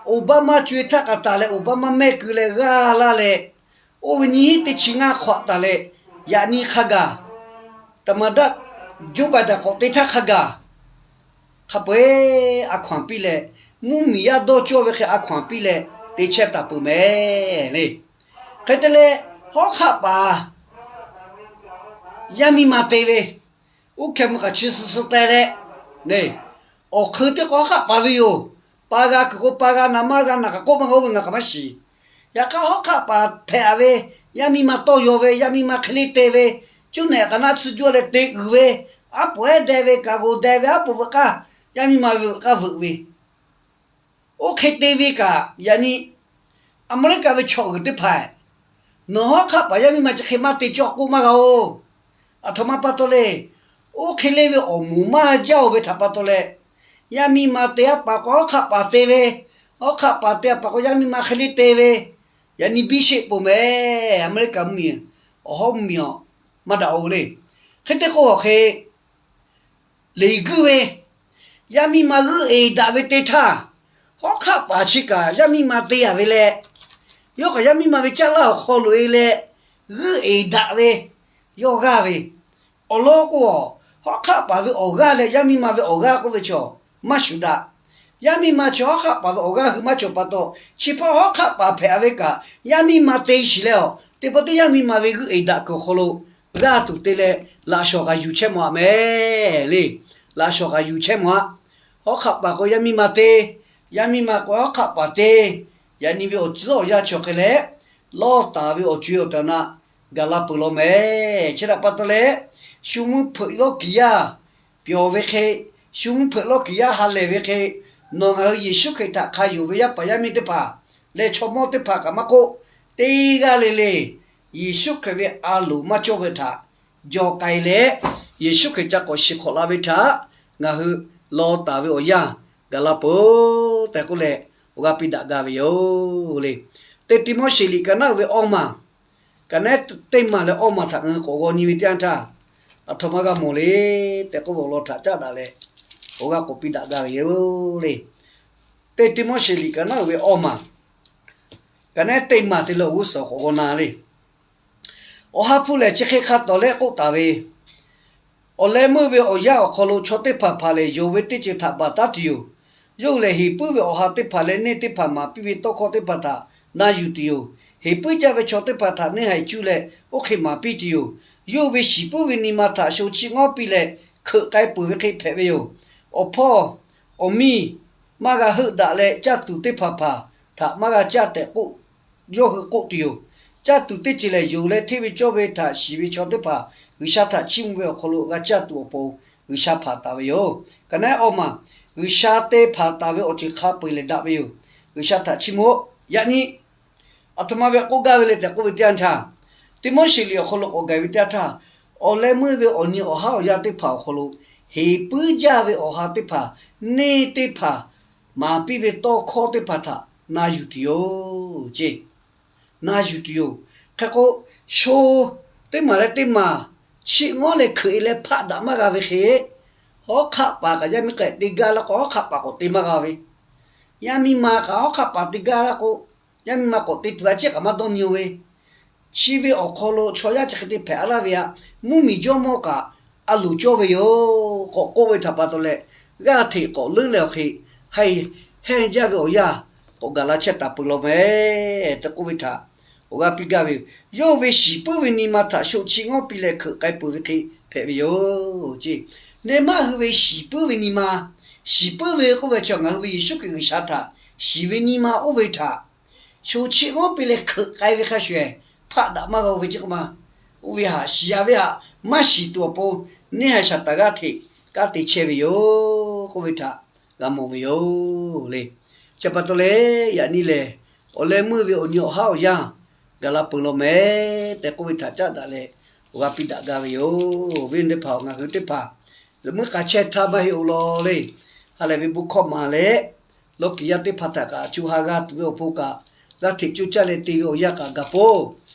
Obama co-e htaˇ k'aꞈ taˍ leh Obama mehˆ keu leh g'aˇ laˇ leh, oˇ ve nyiˇ hinˉ teˇ chi ngaˇ hk'awꞈ taˍ leh, yaꞈ nyi hk'a gaˬ သမ္မတ Joe Biden k'awꞈ te htaˇ hk'a gaˬ, hk'a peu-eˬ a hkaw-anˬ piˇ leh, mvuhˇmiˬ yaˇ dawˇ cawˇ ve hk'e a hkaw-anˬ piˇ leh te chehˇ taˍ peuˬ meh le. Hk'e te leh, hawˉ hk'aˆ paˍ yaˇ miˇ ma te ve, oˇ hkeh mvuh kaꞈ chi suh suh teh leh, awˬ hk'eun teˇ k'o hawˉ hk'aˆ paˍ ve yoˬ. Pa g'a kuiˬ k'o pa g'a, naˍ maˇ g'a, naˍ kaꞈ k'oˆ maˇ g'a, oˇ ve ngaˬ kaꞈ maˇ shiˍ. Yaꞈ hk'aˇ hawˉ hk'aˆ paˍ hpehꞈ ve, yaˇ miˇ ma tawˇ yaw ve, yaˇ miˇ ma hk'e le te ve, cuˇ nehˬ k'aꞈ naˆ tsuhˇ juˇ leh te uiˍ ve, aˉ poꞈ ehˉ deh ve kaꞈ g'oˬ deh ve, aˉ poꞈ veuꞈ k'aˇ, yaˇ miˇ ma ve veuꞈ k'aˇ veuꞈ ve, oˇ hk'e te ve kaꞈ, yaꞈ nyi Aˍmeˍriˆkaˍ ve chaw uiˍ teˇ hpaˍ, nawˬ hawˉ hk'aˆ paˍ yaˇ miˇ ma chi hk'e maˇ te cawˇ k'oˆ maˇ g'a-oˬ. Aˬ htoꞈ ma pa taw le. Oˇ hk'e le ve awˬ moˍ maˇ jaˇ-oˬ ve htaꞈ pa taw leh, yaˇ miˇ ma te aˉ paˍ k'o hawˉ hk'aˆ paˍ te ve, hawˉ hk'aˆ paˍ te aˉ paˍ k'o yaˇ miˇ ma hk'e le te ve, yaꞈ nyi biˇ sheˆ peuˬ meh. Aˍmeˍriˆkaˍ mvuhˇmiˬ awˬ hawˉ miˬ awˬ maˇ daꞈ-oˬ le. Hk'e te k'o, awˬ hk'e leˬ guiˇ ve, yaˇ miˇ ma g'euˆ eˍ daꞈ ve te htaˇ, hawˉ hk'aˆ paˍ chi kaꞈ yaˇ miˇ ma te yaˍ ve leh, yawˇ kaꞈ yaˇ miˇ ma ve caˇ laˇ awˬ hk'aw loꞈ-e leh g'euˆ eˍ daꞈ ve yawˇ g'aˇ ve awˬ lawn k'o, hawˉ hk'aˆ paˍ ve awˬ g'aˇ leh yaˇ miˇ ma ve awˬ g'aˇ k'oˆ ve chaw maˇ shuˍ daꞈ. Yaˇ miˇ ma chi hawˉ hk'aˆ paˍ ve awˬ g'aˇ hui maˇ cawˬ pa taw, chi hpaˇ hawˉ hk'aˆ paˍ hpehꞈ ve kaꞈ yaˇ miˇ ma te shiˍ leh, awˬ teˇ pawˆ teˇ yaˇ miˇ ma ve g'euˆ eˍ daꞈ kuiˬ awˬ hk'aw lo g'aˇ tuˬ te leh laꞈ shawˍ kaꞈ yuˬ chehˇ mawˬ-a mehˍ le. Laꞈ shawˍ kaꞈ yuˬ chehˇ mawˬ-a. Hawˉ hk'aˆ paˍ k'o yaˇ miˇ ma te, yaˇ miˇ ma k'o hawˉ hk'aˆ paˍ te, yaꞈ nyi ve awˬ tcuhˉ awˬ yanˇ chi awˬ hk'e leh, lawˇ taˍ ve awˬ co-e awˬ taˍ na gaˬ la peuˬ law mehˍ. Chi htaꞈ pa taw leh, shu mvuhˇ hpeuꞈ lawˇ kiˍ yaˇ pyawˬ ve hk'e, shu mvuhˇ hpeuꞈ lawˇ kiˍ yaˇ ha lehˬ ve hk'e, nawˬ ngaˬ hui Yeˍsuˆ Hkriꞈ htaꞈ hk'a yonˍ ve yaˇ paˍ yaˇ miˇ teˇ hpaˍ leh chaw mawˇ teˇ hpaˍ kaꞈ maˇ k'oˆ, teˇ g'aˇ le le Yeˍsuˆ Hkriꞈ ve a loˍ maˇ cawˇ ve htaꞈ jaw k'ai leh, Yeˍsuˆ Hkriꞈ ca k'awꞈ shiˍ hk'awꞈ la ve htaꞈ ngaˬ hui lawˇ taˍ ve awˬ yanˇ gaˬ la peuˬ tehꞈ k'oˆ leh, awˬ g'aˇ piˇ daꞈ gaˇ ve yoˬ le. Teˇ Tiˆmoˉseˍ liꞈ ka naˉ uiˍ ve awˇ maˬ, ka naˉ teˇ maˬ leh awˇ maˬ htaꞈ ngaˬ hui k'awꞈ g'aw nyi ve teˇ yanˇ htaˇ, aˬ htoꞈ ma g'a mawˬ le tehꞈ k'oˆ ve awˬ lawn htaꞈ caˉ daꞈ leh, awˬ g'aˇ k'awꞈ piˇ daꞈ gaˇ ve yoˬ le. Teˇ Tiˆmoˉseˍ liꞈ ka naˉ uiˍ ve awˇ maˬ, ka naˉ teˇ maˬ te leh awˬ g'uˇ suhˍ k'awꞈ g'aw na le. Awˬ ha hpu lehˬ chi hk'e hk'a tawˍ leh k'oˆ taˍ ve, awˬ leh meuˇ ve awˬ yanˇ awˬ hk'aw lo chaw teˇ hpaˍ hpaˍ lehˬ, yonˍ ve teˇ ceuˬ htaꞈ baˬ taˉ tuˬ yoˬ. Yawˇ hui lehˬ, heˍ puiˉ ve awˬ ha teˇ hpaˍ leh neˇ teˇ hpaˍ maˍ piˇ ve tawˇ hkawˇ teˇ hpaˍ htaꞈ na yuˬ tuˬ yoˬ. Heˍ puiˉ jaˇ ve chaw teˇ hpaˍ htaꞈ neˇ haiˬ cuˇ leh oˇ hk'e maˍ piˇ tuˬ yoˬ. Yawˇ hui ve shiˍ puiˉ ve nyi ma htaꞈ sho chiˆ ngawˉ piˇ leh, hkeuꞈ k'ai peuˬ ve hk'e hpehꞈ ve yoˬ. Awˬ hpawˇ awˬ miˇ maˇ g'a heuˆ daꞈ leh, caˇ tuˬ teˇ hpaˍ hpaˍ htaꞈ maˇ g'a caˇ tehꞈ k'oˆ, yawˇ hui k'oˆ tuˬ yoˬ. Caˇ tuˬ teˇ ceuˬ lehˬ, yonˍ leh hteˇ ve cawˇ ve htaꞈ shiˍ ve chaw teˇ hpaˍ G'uiˬsha htaꞈ chiˇ mvuh ve awˬ hk'aw lo g'a caˇ tuˬ awˬ pon G'uiˬsha hpanˍ taˍ ve yoˬ. Ka naˉ awˇ maˬ, G'uiˬsha te hpanˍ taˍ ve awˬ ceuˬ hk'a peu-eˬ lehˬ daꞈ ve yoˬ. G'uiˬsha htaꞈ chiˇ mvuh-oˆ. Yaꞈ nyi aˬ htoꞈ ma ve k'oˆ gaˇ ve le tehꞈ k'oˆ ve teˇ yanˇ htaˇ, Tiˆmoˉseˍ liꞈ awˬ hk'aw lo k'awꞈ gaˬ ve teˇ yanˇ htaˇ, awˬ leh meuˇ ve awˬ nyi awˬ haˉ awˬ yanˇ teˇ hpaˍ awˬ hk'aw lo heˍ puiˉ jaˇ ve awˬ ha teˇ hpaˍ, neˇ teˇ hpaˍ, maˍ piˇ ve tawˇ hkawˇ teˇ hpaˍ htaꞈ na yuˬ tuˬ yoˬ ce. Na yuˬ tuˬ yoˬ. Hk'e k'o, sho teˇ maˬ leh teˇ maˬ chiˆ ngawˉ leh hkeuꞈ-e leh hpaˆ daꞈ maˇ g'a ve hk'e, hawˉ hk'aˆ paˍ kaꞈ yaˇ miˇ k'ai te gaˇ la k'o, hawˉ hk'aˆ paˍ k'awꞈ te maˇ g'a ve, yaˇ miˇ ma kaꞈ hawˉ hk'aˆ paˍ te gaˇ la k'o, yaˇ miˇ ma k'awꞈ te tuˬ a ciˉ kaꞈ maˇ dawˇ nyi-o ve, chi ve awˬ hk'aw lo chaw yaˇ chi hk'e te hpehꞈ a laˇ ve htaꞈ mvuhˇmiˬ jawˇmawˇ kaꞈ a loˍ cawˇ ve yoˬ k'awꞈ k'oˆ ve htaꞈ pa taw leh, g'aˇ hteꞈ k'awꞈ leuˉ leh awˬ hk'e, ha hehnˇ jaˇ ve awˬ yanˇ k'awꞈ gaˬ la chehˇ taˍ peuˬ law mehˍ tehꞈ k'oˆ ve htaꞈ awˬ g'aˇ piˇ gaˇ ve yoˬ. Yawˇ ve shiˍ puiˉ ve nyi ma htaꞈ sho chiˆ ngawˉ piˇ leh hkeuꞈ k'ai peuˬ ve hk'e hpehꞈ ve yoˬ ce. Neˇ maˇ hui ve shiˍ puiˉ ve nyi ma, shiˍ puiˉ ve k'oˆ ve chi ngaˬ hui ve Yeˍsuˆ Hkriꞈ G'uiˬsha htaꞈ shiˍ ve nyi ma oˇ ve htaꞈ sho chiˆ ngawˉ piˇ leh hkeuꞈ k'ai ve hk'a shuˍ-ehˍ, hpaˆ daꞈ maˇ g'a-o ve ce k'o ma. Oˇ ve htaꞈ shiˍ ya ve htaꞈ maˇ shiˍ tuˬ awˬ pon, neˇ haiˬ Saˍtanˍ g'aˇ hteꞈ kanˉ te chehˇ ve yoˬ k'oˆ ve htaꞈ g'a mawˬ ve yoˬ le. Chi pa taw leh, yaꞈ nyi lehˬ, awˬ leh meuˇ ve awˬ nyi awˬ haˉ awˬ yanˇ gaˬ la peuˬ law mehˍ tehꞈ k'oˆ ve htaꞈ caˉ daꞈ leh, awˬ g'aˇ piˇ daꞈ gaˇ ve yoˬ. Awˬ viˉ teˇ hpaˍ, ngaˬ hui teˇ hpaˍ lehˬ, muiˉ k'a chehˇ htaˇ maˇ heˆ-oˬ law le. Ha lehˬ ve bon hkawˇ maˍ leh, lawˇ kiˍ yaˇ teˇ hpaˍ htaꞈ kaꞈ co ha g'a tuˬ ve awˬ pon kaꞈ, g'aˇ hteꞈ coˇ caˇ leh te ve awˬ yanˇ kaꞈ gaˬ pon,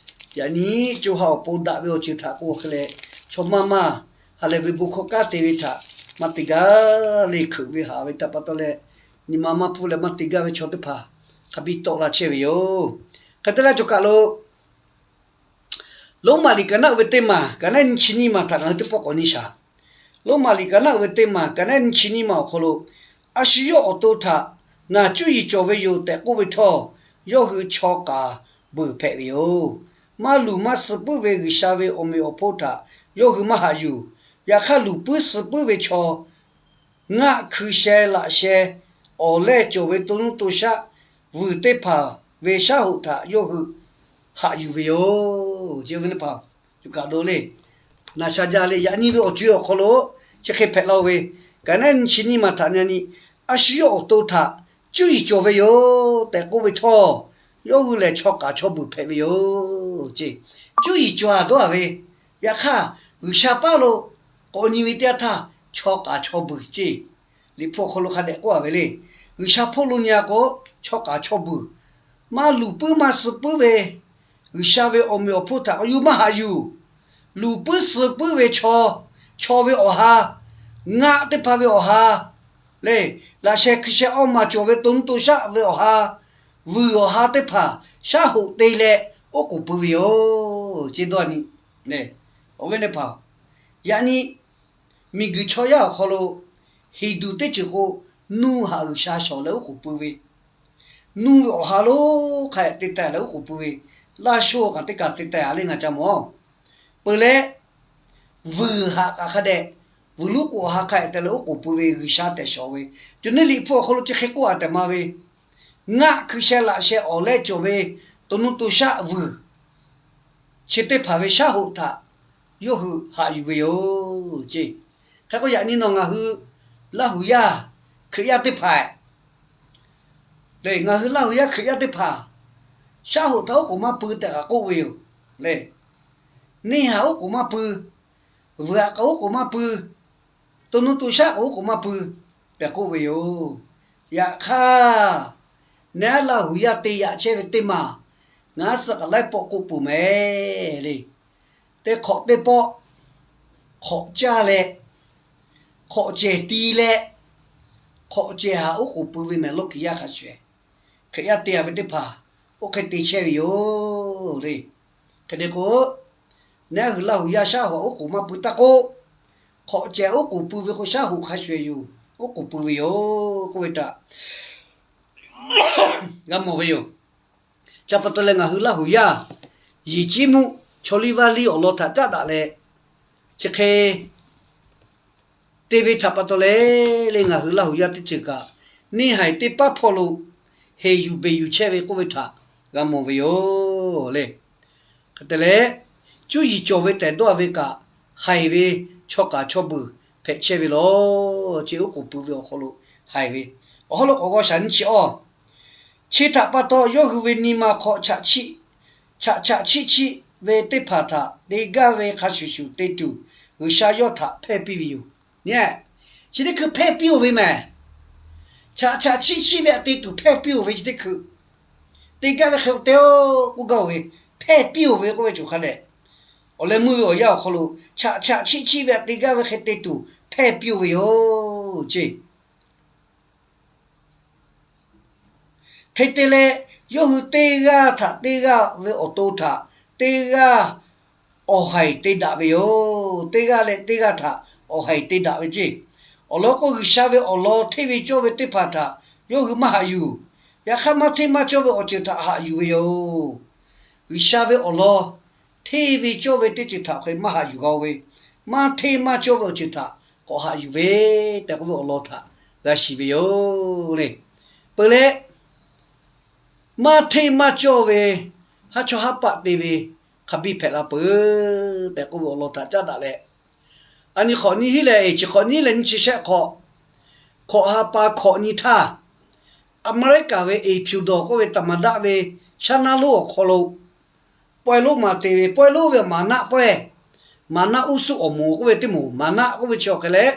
yaꞈ nyi co ha awˬ pon daꞈ ve awˬ ceuˬ htaꞈ k'o hk'e leh, chaw maˇ maˇ ha lehˬ ve bon hkawˇ kanˉ te ve htaꞈ maˇ te gaˇ le. Hkeuꞈ ve haꞈ ve htaꞈ pa taw leh, nyi ma maˇ pfuhˇ leh maˇ te gaˇ ve chaw teˇ hpaˍ hk'a biˇ tawˆ la chehˇ ve yoˬ. Hk'e te leh, choˬ kaˬ lo Roˉmaꞈ liꞈ ka naˉ uiˍ ve teˇ maˬ, ka naˉ nyiˇ chi nyiˇ maˬ htaꞈ ngaˬ hui teˇ pawˆ k'awꞈ nyi shaˍ. Roˉmaꞈ liꞈ ka naˉ uiˍ ve teˇ maˬ, ka naˉ nyiˇ chi nyiˇ maˬ awˬ hk'aw lo, a shu yawˇ awˬ to htaꞈ ngaˬ cuˇ yiˍ cawˬ ve yoˬ tehꞈ k'oˆ ve htawˇ, yawˇ hui chaw k'aˍ beuˬ hpehꞈ ve yoˬ. Maˇ luˬ maˇ suh puiˉ ve G'uiˬsha ve awˬ meꞈ awˬ hponˇ htaꞈ yawˇ hui maˇ haꞈ yuˬ. Yaꞈ hk'aˇ, luˬ puiˉ suh puiˉ ve chaw ngaˆ hkui sheh laꞈ sheh awˬ lehˇ cawˬ ve to nuˇ to shaˆ vuiˬ teˇ hpaˍ ve shaˉ hoꞈ htaꞈ yawˇ hui haꞈ yuˬ ve yoˬ. Chi ve teˇ hpaˍ, yuˬ kaꞈ do le. Naˍ sha jaˇ le. Yaꞈ nyi ve awˬ co-e awˬ hk'aw lo chi hk'e hpehꞈ la-o ve, ka naˉ nyiˇ chi nyiˇ maˬ htaꞈ nyi nyi, a shu yawˇ awˬ to htaꞈ cuˇ yiˍ cawˬ ve yoˬ tehꞈ k'oˆ ve htawˇ, yawˇ hui lehˬ chaw k'aˍ chaw beuˬ hpehꞈ ve yoˬ ce. Cuˇ yiˍ cawˬ a dawˇ a ve, yaꞈ hk'aˇ G'uiˬsha paˉ lo k'awꞈ nyi ve teˇ yanˇ htaˇ, chaw k'aˍ chaw beuˬ ce. Liꞈ hpu awˬ hk'aw lo hk'a dehꞈ k'oˆ a ve le. G'uiˬsha hpawˇ lo nyi a k'o, chaw k'aˍ chaw beuˬ, maˇ luˬ puiˉ maˇ suh puiˉ ve G'uiˬsha ve awˬ meꞈ awˬ hponˇ htaꞈ k'aw yawˇ maˇ haꞈ yuˬ. Luˬ puiˉ suh puiˉ ve chaw, chaw ve awˬ ha, ngaˆ teˇ hpaˍ ve awˬ ha lehˬ, laꞈ sheh hkui sheh awˇ maˬ cawˬ ve to nuˇ to shaˆ ve awˬ ha, vuiˬ awˬ ha teˇ hpaˍ shaˉ hoꞈ te leh oˉ k'oˍ pui ve yoˬ. Chi dawˇ nyi, awˬ viˉ teˇ hpaˍ, yaꞈ nyi miˬguiˬ chaw yaˇ awˬ hk'aw lo Hindu teˇ ceuˬ k'o, nuˇ haꞈ g'uiˬsha shawˍ leh oˉ k'oˍ pui ve, nuˇ ve awˬ ha lonˉ hk'a te teh leh oˉ k'oˍ pui ve, laˇ sho kaꞈ teˇ kaˬ te teh a le ngaˬ ca mawˬ. Peuˬ leh, vuiˬ haꞈ kaꞈ hk'a dehꞈ, vuiˬ lonˉ k'o awˬ ha hk'a te leh oˉ k'oˍ pui ve g'uiˬsha tehꞈ shawˍ ve, cawˬ neˇ liꞈ hpu awˬ hk'aw lo chi hk'e k'oˆ a tehꞈ ma ve, ngaˆ hkui sheh laꞈ sheh awˬ leh cawˬ ve to nuˇ to shaˆ vuiˬ chi teˇ hpaˍ ve shaˉ hoꞈ htaꞈ yawˇ hui haꞈ yuˬ ve yoˬ ceˇ. Hk'e k'o, yaꞈ nyi nawˬ ngaˬ hui Laˇ huˍ yaˇ Hkriꞈ yaˇ teˇ hpaˍ lehˬ, ngaˬ hui Laˇ huˍ yaˇ Hkriꞈ yaˇ teˇ hpaˍ shaˉ hoꞈ htaꞈ oˉ k'oˍ maˇ pui tehꞈ kaꞈ k'oˆ ve yoˬ lehˬ. Neˇ haiˬ oˉ k'oˍ maˇ pui, vuiˬ haꞈ k'aꞈ oˉ k'oˍ maˇ pui, to nuˇ to shaˆ k'aꞈ oˉ k'oˍ maˇ pui tehꞈ k'oˆ ve yoˬ. Yaꞈ hk'aˇ, neˇ Laˇ huˍ yaˇ te yaꞈ chehˇ ve teˇ maˬ ngaˬ suh k'aꞈ laiˉ pawˆ k'oˆ peuˬ mehˍ le. Teˇ hk'awꞈ teˇ pawˆ hk'awꞈ caˇ leh, hk'awꞈ cehˬ ti leh, hk'awꞈ cehˬ haꞈ oˉ k'oˍ pui ve mehˍ lawˇ kiˬ yaˇ hk'a shuˍ, Hkriꞈ yaˇ te a ve teˇ hpaˍ oˇ hk'e te chehˇ ve yoˬ le. Hk'e te k'o, neˇ hui Laˇ huˍ yaˇ shaˉ hoꞈ oˉ k'oˍ maˇ pui taˇ k'oˆ, hk'awꞈ cehˬ oˉ k'oˍ pui ve k'o shaˉ hoꞈ hk'a shuˍ yoˬ, oˉ k'oˍ pui ve yoˬ k'oˆ ve htaꞈ g'a mawˬ ve yoˬ. Chi pa taw leh ngaˬ hui Laˇ huˍ yaˇ yehˬ ciˉ mvuhˇ chaw liˇ vaˇ liˇ awˬ lawn htaꞈ caˉ daꞈ leh, chi hk'e te ve htaꞈ pa taw leh le, ngaˬ hui Laˇ huˍ yaˇ teˇ ceuˬ kaꞈ neˇ haiˬ teˇ paˉ hpawˇ lo heˍ yuˬ beˬ yuˬ chehˇ ve k'oˆ ve htaꞈ g'a mawˬ ve yoˬ le. Hk'e te leh, cuˇ yiˍ cawˬ ve tehˬ dawˇ ve kaꞈ haiˬ ve chaw kaˍ chaw beuˬ hpehꞈ chehˇ ve law. Chi oˉ k'oˍ pui ve awˬ hk'aw lo haiˬ ve, awˬ hawˉ lo k'awꞈ g'aw shaˍ nyi chi awˬ. Chi htaꞈ pa taw, yawˇ hui ve nyi ma hk'aw chaꞈ chaꞈ chiˆ chiˆ ve teˇ hpaˍ htaꞈ te gaˇ ve hk'a shuˍ shuˍ te tuˬ, G'uiˬsha yawˇ htaꞈ hpehˇ piˇ ve yoˬ. Nyi, chi teˇ hkui hpehˇ piˇ-oˬ ve mehˍ. Chaꞈ chaꞈ chiˆ chiˆ ve htaꞈ te tuˬ hpehˇ piˇ-oˬ ve chi teˇ hkui, te gaˇ ve hk'e te-o k'oˆ gaˇ-oˬ ve, hpehˇ piˇ-oˬ ve k'oˆ ve cawˬ hk'a dehꞈ, awˬ leh meuˇ ve awˬ yanˇ awˬ hk'aw lo chaꞈ chaꞈ chiˆ chiˆ ve htaꞈ te gaˇ ve hk'e te tuˬ hpehˇ piˇ-oˬ ve yoˬ ceˇ. Hk'e te leh, yawˇ hui teˇ g'aˇ htaꞈ teˇ g'aˇ ve awˬ to htaꞈ teˇ g'aˇ awˬ haiˬ te daꞈ ve yoˬ. Teˇ g'aˇ leh teˇ g'aˇ htaꞈ awˬ haiˬ te daꞈ ve ceˇ. Awˬ lawn k'o, G'uiˬsha ve awˬ lawn hteˇ ve cawˇ ve teˇ hpaˍ htaꞈ yawˇ hui maˇ haꞈ yuˬ. Yaꞈ hk'aˇ, maˇ hteˇ maˇ cawˇ ve awˬ ceuˬ htaꞈ haꞈ yuˬ ve yoˬ. G'uiˬsha ve awˬ lawn hteˇ ve cawˇ ve teˇ ceuˬ htaꞈ hk'e maˇ haꞈ yuˬ g'a-o ve, maˇ hteˇ maˇ cawˇ ve awˬ ceuˬ htaꞈ k'awꞈ haꞈ yuˬ ve tehꞈ k'oˆ ve awˬ lawn htaꞈ g'a shiˍ ve yoˬ le. Peuˬ leh, maˇ hteˇ maˇ cawˇ ve haˉ chawˇ haˉ paˆ te ve hk'a biˇ hpehꞈ la peuˬ tehꞈ k'oˆ ve awˬ lawn htaꞈ caˉ daꞈ leh, a nyi hk'awꞈ nyi hiˉ leh eˍ chi hk'awꞈ nyi hiˉ leh nyiˇ chi shehˆ hk'awꞈ, hkawꞈ ha pa hkawꞈ nyi htaˇ, Aˍmeˍriˆkaˍ ve eˍ pyuˍ dawˬ k'oˆ ve taˍ maˍ daˆ ve shaˉ naˉ lonˉ awˬ hk'aw lo pawehˇ lonˉ ma te ve, pawehˇ lonˉ ve maˍ naˆ pawehˇ, maˍ naˆ uˉ suˆ awˬ moˍ k'oˆ ve teˇ moˍ, maˍ naˆ k'oˆ ve chi awˬ hk'e leh,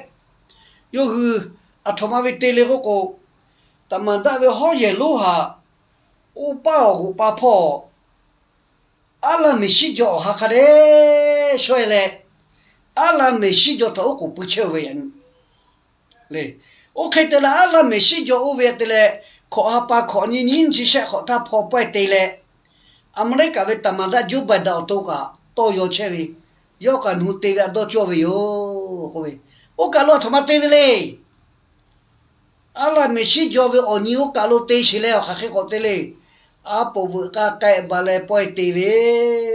yawˇ hui aˬ htoꞈ ma ve te le k'oˆ k'o, taˍ maˍ daˆ ve hawˉ yehˬ lonˉ haꞈ oˇ paˇ awˬ g'oꞈ pa hpawˇ aˉ laˇ meˍ shiˉ jaw awˬ ha hk'a dehꞈ shawehˇ leh, aˉ laˇ meˍ shiˉ jaw htaꞈ oˉ k'oˍ pui chehˇ-oˬ ve le. Oˇ hk'e te leh, aˉ laˇ meˍ shiˉ jaw oˇ ve te leh, hkawꞈ ha pa hkawꞈ nyi nyiˇ chi shehˆ hk'awꞈ htaˇ hpaw pawehˇ te leh, Aˍmeˍriˆkaˍ ve taˍ maˍ daˆ Joe Biden awˬ to kaꞈ tawˇ yaw chehˇ ve, yawˇ kaꞈ nawˬ hui te ve a dawˇ cawˇ ve yoˬ k'oˆ ve, oˇ kaˬ lo aˬ htoꞈ ma te ve le. Aˉ laˇ meˍ shiˉ jaw ve awˬ nyi oˇ kaˬ lo te sheˍ leh, awˬ hk'aˬ hk'e k'awꞈ te le. Aˉ poꞈ veuꞈ k'aˇ k'ai ba leh pawehˇ te ve,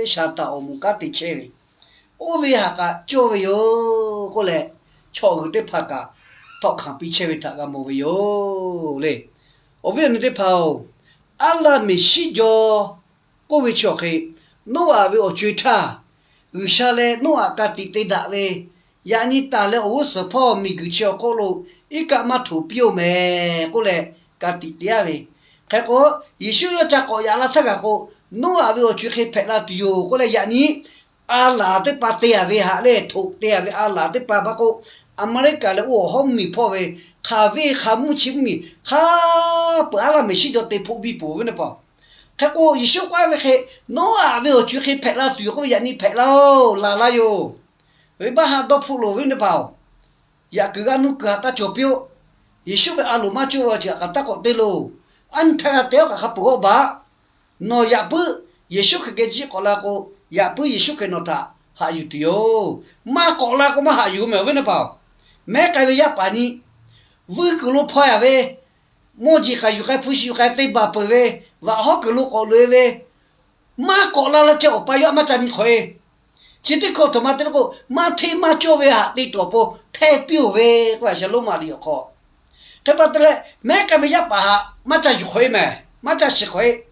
Saˍtanˍ awˬ moˍ kanˉ te chehˇ ve, oˇ ve haꞈ kaꞈ cawˇ ve yoˬ k'oˆ leh, chaw g'uiˬ teˇ hpaˍ kaꞈ tawˆ hkanˍ piˇ chehˇ ve htaꞈ g'a mawˬ ve yoˬ le. Awˬ viˉ awˬ nyi teˇ hpaˍ-oˬ, aˉ laˇ meˍ shiˉ jaw k'oˆ ve chi awˬ hk'e, Noˉaꞈ ve awˬ co-e htaˇ, G'uiˬsha leh Noˉaꞈ ka tiꞈ te daꞈ ve, yaꞈ nyi taˍ leh awˬ g'uˇ suhˍ hpawˇ miˬguiˬ chi awˬ hk'oˆ lo iˉ kaˆ maˇ htoꞈ piˇ-oˬ mehˍ k'oˆ leh ka tiꞈ te-a ve. Hk'e k'o, Yeˍsuˆ yawˇ ca k'awꞈ yaꞈ la htaˇ kaꞈ k'o, Noˉaꞈ ve awˬ co-e hk'e hpehꞈ la tuˬ yoˬ k'oˆ leh, yaꞈ nyi a laˬ teˇ pa te-a ve haꞈ lehˬ, htoꞈ te-a ve a laˬ teˇ pa maˇ k'oˆ, Aˍmeˍriˆkaˍ leh oˇ awˬ hawˉ mvuhˇmiˬ hpawˇ ve hk'aˬ ve hk'a mvuhˇ chi mvuhˇmiˬ hk'a peuˬ aˉ laˇ meˍ shiˉ jaw te hpoˆ biˇ peuˬ ve teˇ hpaˍ Hk'e k'o, Yeˍsuˆ k'oˆ ve hk'e, Noˉaꞈ ve awˬ co hk'e hpehꞈ la tuˬ yoˬ k'oˆ ve, yaꞈ nyi hpehꞈ la-oˬ, laˬ la yoˬ. Venˇbaˆ haˆ dawˇ hpfuhˆ loˬ, viˉ nyi teˇ hpaˍ-oˬ. Yaꞈ kuiˬ g'aˇ nuˇ kuiˬ haꞈ taˇ cawˬ piˇ-oˆ. Yeˍsuˆ ve a loˍ maˇ cawˇ ve awˬ ceuˬ htaꞈ kaꞈ taˇ k'awꞈ te loˬ. Aˉ nyi htaˇ g'a te-aˉ kaꞈ hk'a peuˬ g'awˇ baˬ. Nawˬ yaꞈ puiˉ Yeˍsuˆ Hkriꞈ geh jiˆ k'awꞈ la k'o, yaꞈ puiˉ Yeˍsuˆ Hkriꞈ nawˬ htaꞈ haꞈ yuˬ tuˬ yoˬ. Maˇ k'awꞈ la k'o maˇ haꞈ yuˬ mehˍ, viˉ nyi teˇ hpaˍ-oˬ. Mehˉ k'ai ve yaˇ paˍ nyi, vuiˇ kuiˬ lo hpaw yaˍ ve, mawˇ jeˬ k'aꞈ yuˬ k'ai, hpu shi yuˬ k'ai, te baˬ peuˬ ve, vaꞈ hawˉ kuiˬ lo k'awꞈ loꞈ-e ve, maˇ k'awꞈ la leh ceh awˬ pa yaˇ maˇ ca nyi hk'awꞈ-e. Chi teˇ hkawˇ htaꞈ ma te k'o, maˇ hteˇ maˇ cawˇ ve haꞈ te tuˬ awˬ pon hpehˇ piˇ-oˬ ve k'oˆ ve, a sha Roˉmaꞈ liꞈ awˬ hk'aw. Hk'e pa taw leh, mehˉ k'ai ve yaˇ paˍ haꞈ maˇ ca yuˬ hk'awꞈ-e mehˍ, maˇ ca shiˍ hk'awꞈ-e.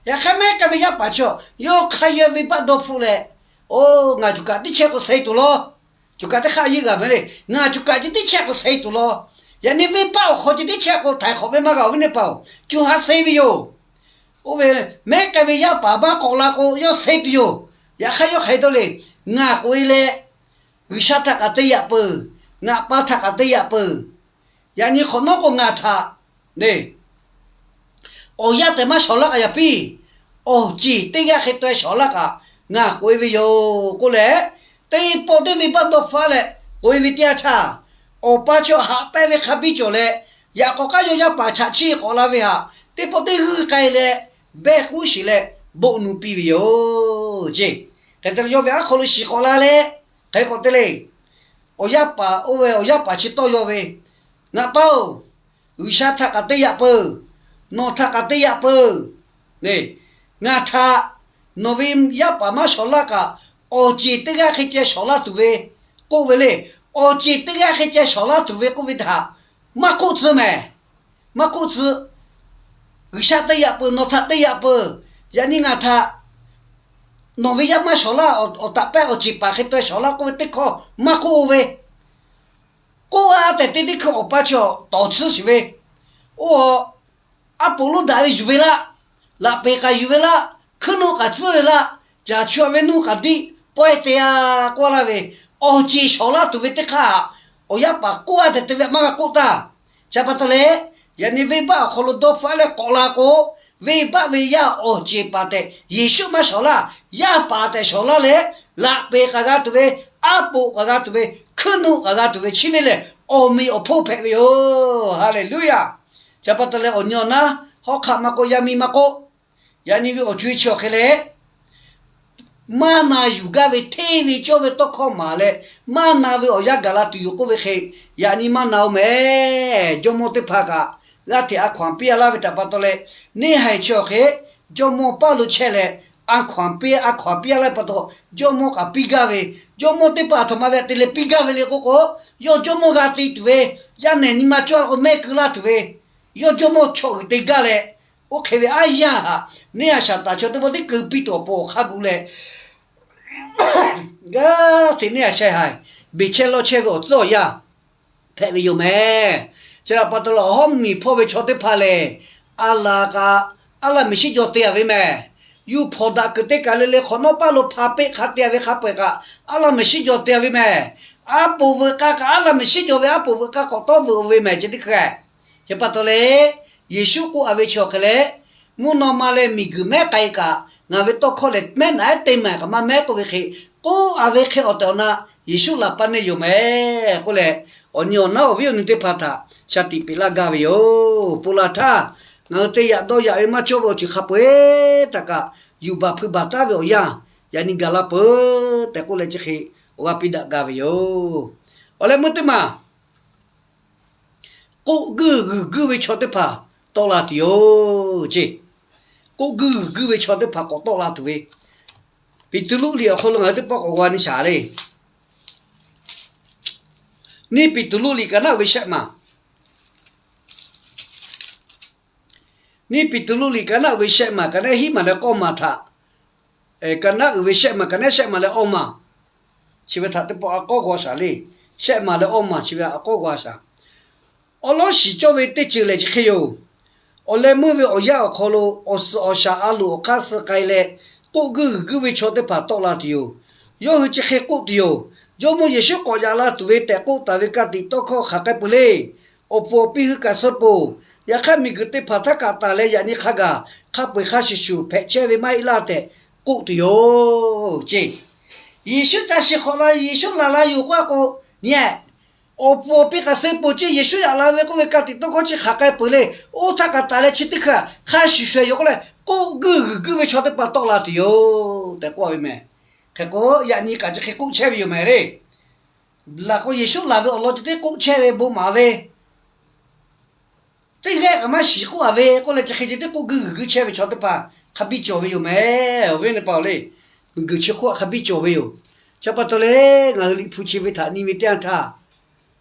Yaꞈ hk'aˇ, mehˉ k'ai ve yaˇ paˍ chaw yawˇ hk'a yaˇ venˇbaˆ dawˇ hpfuhˆ leh, Oˬ, ngaˬ cuˬ kaꞈ teˇ chehˇ k'o suh-e tuˬ law. Cuˬ kaꞈ teˇ hk'aˇ yeˇ g'a mehˍ le. Ngaˬ cuˬ kaꞈ ceh teˇ chehˇ k'o suh-e tuˬ law. Yaꞈ nyi venˇbaˆ awˬ hk'aw ceh teˇ chehˇ k'o htaiˍ hk'awꞈ ve maˇ g'a-oˬ, viˉ nyi teˇ hpaˍ-oˬ. Cuˬ ha suh ve yoˬ. Oˇ ve mehˉ k'ai ve yaˇ paˍ maˇ k'awꞈ la k'o, yawˇ suh-e tuˬ yoˬ. Yaꞈ hk'aˇ yawˇ hk'aˬ hk'e dawˇ le. Ngaˬ k'oꞈ-e leh, G'uiˬsha htaꞈ kaꞈ te yaꞈ peuˬ, ngaˬ pa htaꞈ kaꞈ te yaꞈ peuˬ. Yaꞈ nyi hk'awꞈ nawˉ k'o ngaˬ htaꞈ, e, awˬ yanˇ tehꞈ maˇ shawˍ laˇ kaꞈ yaꞈ piˇ, awˬ ceˬ teˇ g'aˇ hk'e taweh shawˍ laˇ kaꞈ ngaˬ k'oꞈ-e ve yoˬ k'oˆ leh, teˇ pawˆ teˇ venˇbaˆ dawˇ hpfuhˆ leh k'oꞈ-e ve teˇ yanˇ htaˇ, awˬ pa chaw haꞈ pehnˇ ve hk'a biˇ cawˬ leh, yaꞈ k'awꞈ k'aˉ yawˇ yaˇ paˍ chaꞈ chiˇ k'awꞈ la ve htaꞈ teˇ pawˆ teˇ g'uiˇ k'ai leh, behˇ k'uˉ shiˍ leh, boˆ nu piˇ ve yoˬ ceˇ. Hk'e te leh yawˇ ve aˉ hk'aw lo shiˍ k'awꞈ la leh, hk'e k'awꞈ te le. Awˬ yanˇ paˍ, oˇ ve awˬ yanˇ paˍ chi tawˇ yaw ve, Ngaˬ pa-oˬ, G'uiˬsha htaꞈ kaꞈ te yaꞈ peuˬ, nawˬ htaꞈ kaꞈ te yaꞈ peuˬ. Ngaˬ htaꞈ nawˬ ve yaˇ paˍ maˇ shawˍ laˇ kaꞈ, awˬ ceˬ teˇ g'aˇ hk'e ceh shawˍ laˇ tuˬ ve k'oˆ ve le. Awˬ ceˬ teˇ g'aˇ hk'e ceh shawˍ laˇ tuˬ ve k'oˆ ve htaꞈ maˇ k'oˆ tcuh mehˍ. Maˇ k'oˆ tcuh. G'uiˬsha te yaꞈ peuˬ, nawˬ htaꞈ te yaꞈ peuˬ. Yaꞈ nyi ngaˬ htaꞈ nawˬ ve yaˇ maˇ shawˍ laˇ, awˬ taꞈ pehˇ awˬ ceˬ paˍ hk'e taweh shawˍ laˇ k'oˆ ve teˇ hkawˇ maˇ k'oˆ-o ve. K'oˆ-a tehꞈ te teˇ hkui awˬ pa chaw tawˍ tsuhˇ shiˍ ve, Oˇ, aˉ poꞈ lonˉ daꞈ ve yuˬ ve laˇ, laꞈ peˍ k'aꞈ yuˬ ve laˇ, hkuiˉ nuˆ k'aꞈ tcuhˉ ve laˇ, caˬ chu-a ve nuˇ k'aꞈ diˆ pawehˇ te-a k'oˆ laˇ ve, awˬ ceˬ shawˍ laˇ tuˬ ve teˇ hk'aˇ, awˬ yanˇ paˍ k'oˆ-a tehꞈ te ve maˇ g'a k'oˆ taˇ. Chi pa taw leh, yaꞈ nyi venˇbaˆ awˬ hk'aw lo dawˇ hpfuhˆ leh k'awꞈ la k'o, venˇbaˆ ve yaˇ awˬ ceˬ paˍ tehꞈ Yeˍsuˆ maˇ shawˍ laˇ, yaˇ paˍ tehꞈ shawˍ laˇ leh, laꞈ peˍ k'aꞈ g'a tuˬ ve, aˉ poꞈ k'aꞈ g'a tuˬ ve, hkuiˉ nuˆ k'aꞈ g'a tuˬ ve, chi ve lehˬ awˬ meꞈ awˬ hponˇ hpehꞈ ve yoˬ. Haˍleˍluˇyaˬ. Chi pa taw leh awˬ nyi awˬ naˉ, hawˉ hk'aˆ maˇ k'oˆ, yaˇ miˇ maˇ k'oˆ, yaꞈ nyi ve awˬ co-e chi awˬ hk'e leh, maˇ na yuˬ gaˇ ve hteˇ ve cawˇ ve tawˇ hkawˇ maˍ leh, maˇ na ve awˬ yanˇ gaˬ la tuˬ yoˬ k'oˆ ve hk'e, yaꞈ nyi maˇ na-oˬ mehˍ. Jawˇmawˇ teˇ hpaˍ kaꞈ g'aˇ hteꞈ a hkaw-anˬ piˇ-a laˇ ve htaꞈ pa taw leh, neˇ haiˬ chi awˬ hk'e jawˇmawˇ paˇ lo chehˇ leh, a hkaw-anˬ piˇ, a hkaw-anˬ piˇ-a laˇ ve pa taw, jawˇmawˇ kaꞈ piˇ gaˇ ve, jawˇmawˇ teˇ hpaˍ a htoꞈ ma ve te leh piˇ gaˇ ve le k'oˆ k'o, yawˇ jawˇmawˇ g'a te tuˬ ve, yaˇ nehˬ nyi ma cawˇ k'o mehˆ keu laˇ tuˬ ve, yawˇ jawˇmawˇ chaw uiˍ te gaˇ leh, oˇ hk'e ve aˉ yanˇ htaꞈ neˇ haiˬ Saˍtanˍ chaw teˇ pawˆ teˇ keu piˇ tuˬ awˬ pon awˬ hk'aˇ gu leh, g'aˇ hteꞈ neˇ haiˬ shaiˍ haiˬ, beˬ chehˇ lawˇ chehˇ ve awˬ tcuhˉ awˬ yanˇ hpehꞈ ve yoˬ mehˍ. Chi htaꞈ pa taw leh awˬ hawˉ miˬ hpawˇ ve chaw teˇ hpaˍ lehˬ, a laˬ kaꞈ aˉ laˇ meˍ shiˉ jaw te-a ve mehˍ. Yuˇ hpawnˬ daꞈ kuiˬ te kaꞈ le le hk'awꞈ nawˉ paˇ lo hpa peˆ hk'a te-a ve hk'a peu-eˬ kaꞈ aˉ laˇ meˍ shiˉ jaw te-a ve mehˍ. Aˉ poꞈ veuꞈ k'a kaꞈ aˉ laˇ meˍ shiˉ jaw ve aˉ poꞈ veuꞈ k'a k'awꞈ tawˇ veuꞈ-o ve mehˍ, chi teˇ hkui-e. Chi pa taw leh, Yeˍsuˆ k'oˆ-a ve chi awˬ hk'e leh, mvuhˇ naw ma leh miˬguiˬ mehˉ k'ai kaꞈ, ngaˬ ve tawˇ hkawˇ lehˬ mehˉ naꞈ ehˉ teˇ maˬ kaꞈ maˇ mehˉ k'oˆ ve hk'e, k'oˆ-a ve hk'e awˬ tehˬ awˬ na Yeˍsuˆ laˬ paˇ neˇ yoˬ mehˍ k'oˆ leh, awˬ nyi awˬ naˉ awˬ viˉ awˬ nyi teˇ hpaˍ htaꞈ shaˍ tiꞈ peꞈ laˇ gaˇ ve yoˬ. Ponˬ laˬ htaˇ, ngaˬ hui te yaꞈ dawˇ yaꞈ ve maˇ cawˇ ve awˬ ceuˬ hk'a peu-eˬ htaꞈ kaꞈ yuˬ baˬ hpui baˬ taˉ ve awˬ yanˇ, yaꞈ nyi gaˬ la peuˬ tehꞈ k'oˆ leh chi hk'e awˬ g'aˇ piˇ daꞈ gaˇ ve yoˬ. Awˬ leh meuˇ teˇ maˬ k'oˆ guiˇ g'uiˬ guiˇ ve chaw teˇ hpaˍ tawˆ la tuˬ yoˬ ceˇ. K'oˆ guiˇ g'uiˬ guiˇ ve chaw teˇ hpaˍ k'awꞈ tawˆ la tuˬ ve, Peˍtruˆ liꞈ awˬ hk'aw lo ngaˬ hui teˇ pawˆ k'awꞈ g'a nyi shaˍ le. Neˇ Peˍtruˆ liꞈ kaꞈ naˆ uiˍ ve shehˆ maˬ, neˇ Peˍtruˆ liꞈ kaꞈ naˆ uiˍ ve shehˆ maˬ kaꞈ naˆ hiˉ maˬ leh k'awˇ maˬ htaꞈ, kaꞈ naˆ uiˍ ve shehˆ maˬ kaꞈ naˆ shehˆ maˬ leh awˇ maˬ, chi ve htaꞈ teˇ pawˆ a k'awˇ g'aw shaˍ le. Shehˆ maˬ leh awˇ maˬ chi ve a k'awˇ g'aw shaˍ. Awˬ lawˉ shiˍ cawˇ ve teˇ ceuˬ lehˬ chi hk'e yoˬ. Awˬ leh meuˇ ve awˬ yanˇ awˬ hk'aw lo awˬ suhˍ awˬ shaˍ a loˍ awˬ hk'aˇ suh k'ai leh, k'oˆ guiˇ g'uiˬ guiˇ ve chaw teˇ hpaˍ tawˆ la tuˬ yoˬ. Yawˇ hui chi hk'e k'oˆ tuˬ yoˬ. Jawˇmawˇ Yeˍsuˆ k'awꞈ yaꞈ la tuˬ ve tehꞈ k'oˆ taˍ ve ka tiꞈ tawˇ hkawˇ hk'aˬ k'ai peuˬ le. Awˬ puˍ awˬ pi hui kaꞈ suh peuˬ. Yaꞈ hk'aˇ miˬguiˬ teˇ hpaˍ htaˇ kaꞈ taˍ leh yaꞈ nyi hk'a gaˬ hk'a peu-eˬ hk'a shuˍ shuˍ hpehꞈ chehˇ ve maˇ heˆ laˇ tehꞈ k'oˆ tuˬ yoˬ ceˇ. Yeˍsuˆ ca shiˍ hk'awꞈ la, Yeˍsuˆ laˬ la yoˬ k'oˆ a k'o, nyi-ehˬ, awˬ pon awˬ piˇ k'aꞈ suh peuˬ ceˇ. Yeˍsuˆ yaꞈ la ve k'oˆ ve ka tiꞈ tawˇ hkawˇ chi hk'aˬ k'ai peuˬ le. Oˇ htaˇ kaꞈ taˍ leh chi teˇ hkui htaꞈ hk'a shuˍ shuˍ yoˬ k'oˆ leh, k'oˆ guiˇ g'uiˬ guiˇ ve chaw teˇ hpaˍ tawˆ la tuˬ yoˬ tehꞈ k'oˆ ve meh. Hk'e k'o, yaꞈ nyi kaꞈ chi hk'e k'oˆ chehˇ ve yoˬ meh le. Laˬ k'o, Yeˍsuˆ laˬ ve awˬ lawn ceh tiˉ k'oˆ chehˇ ve bon maˍ ve, teˇ g'aˇ kaꞈ maˇ shiˍ k'oˆ a ve k'oˆ leh, chi hk'e ceh tiˉ k'oˆ guiˇ g'uiˬ guiˇ chehˇ ve chaw teˇ hpaˍ hk'a biˇ cawˬ ve yoˬ meh. Awˬ viˉ awˬ nyi teˇ hpaˍ-oˬ le, miˬguiˬ chi hk'oˆ htaꞈ hk'a biˇ cawˬ ve yoˬ. Chi pa taw leh, ngaˬ hui Liꞈ hpu chi ve htaꞈ nyi ve teˇ yanˇ htaˇ,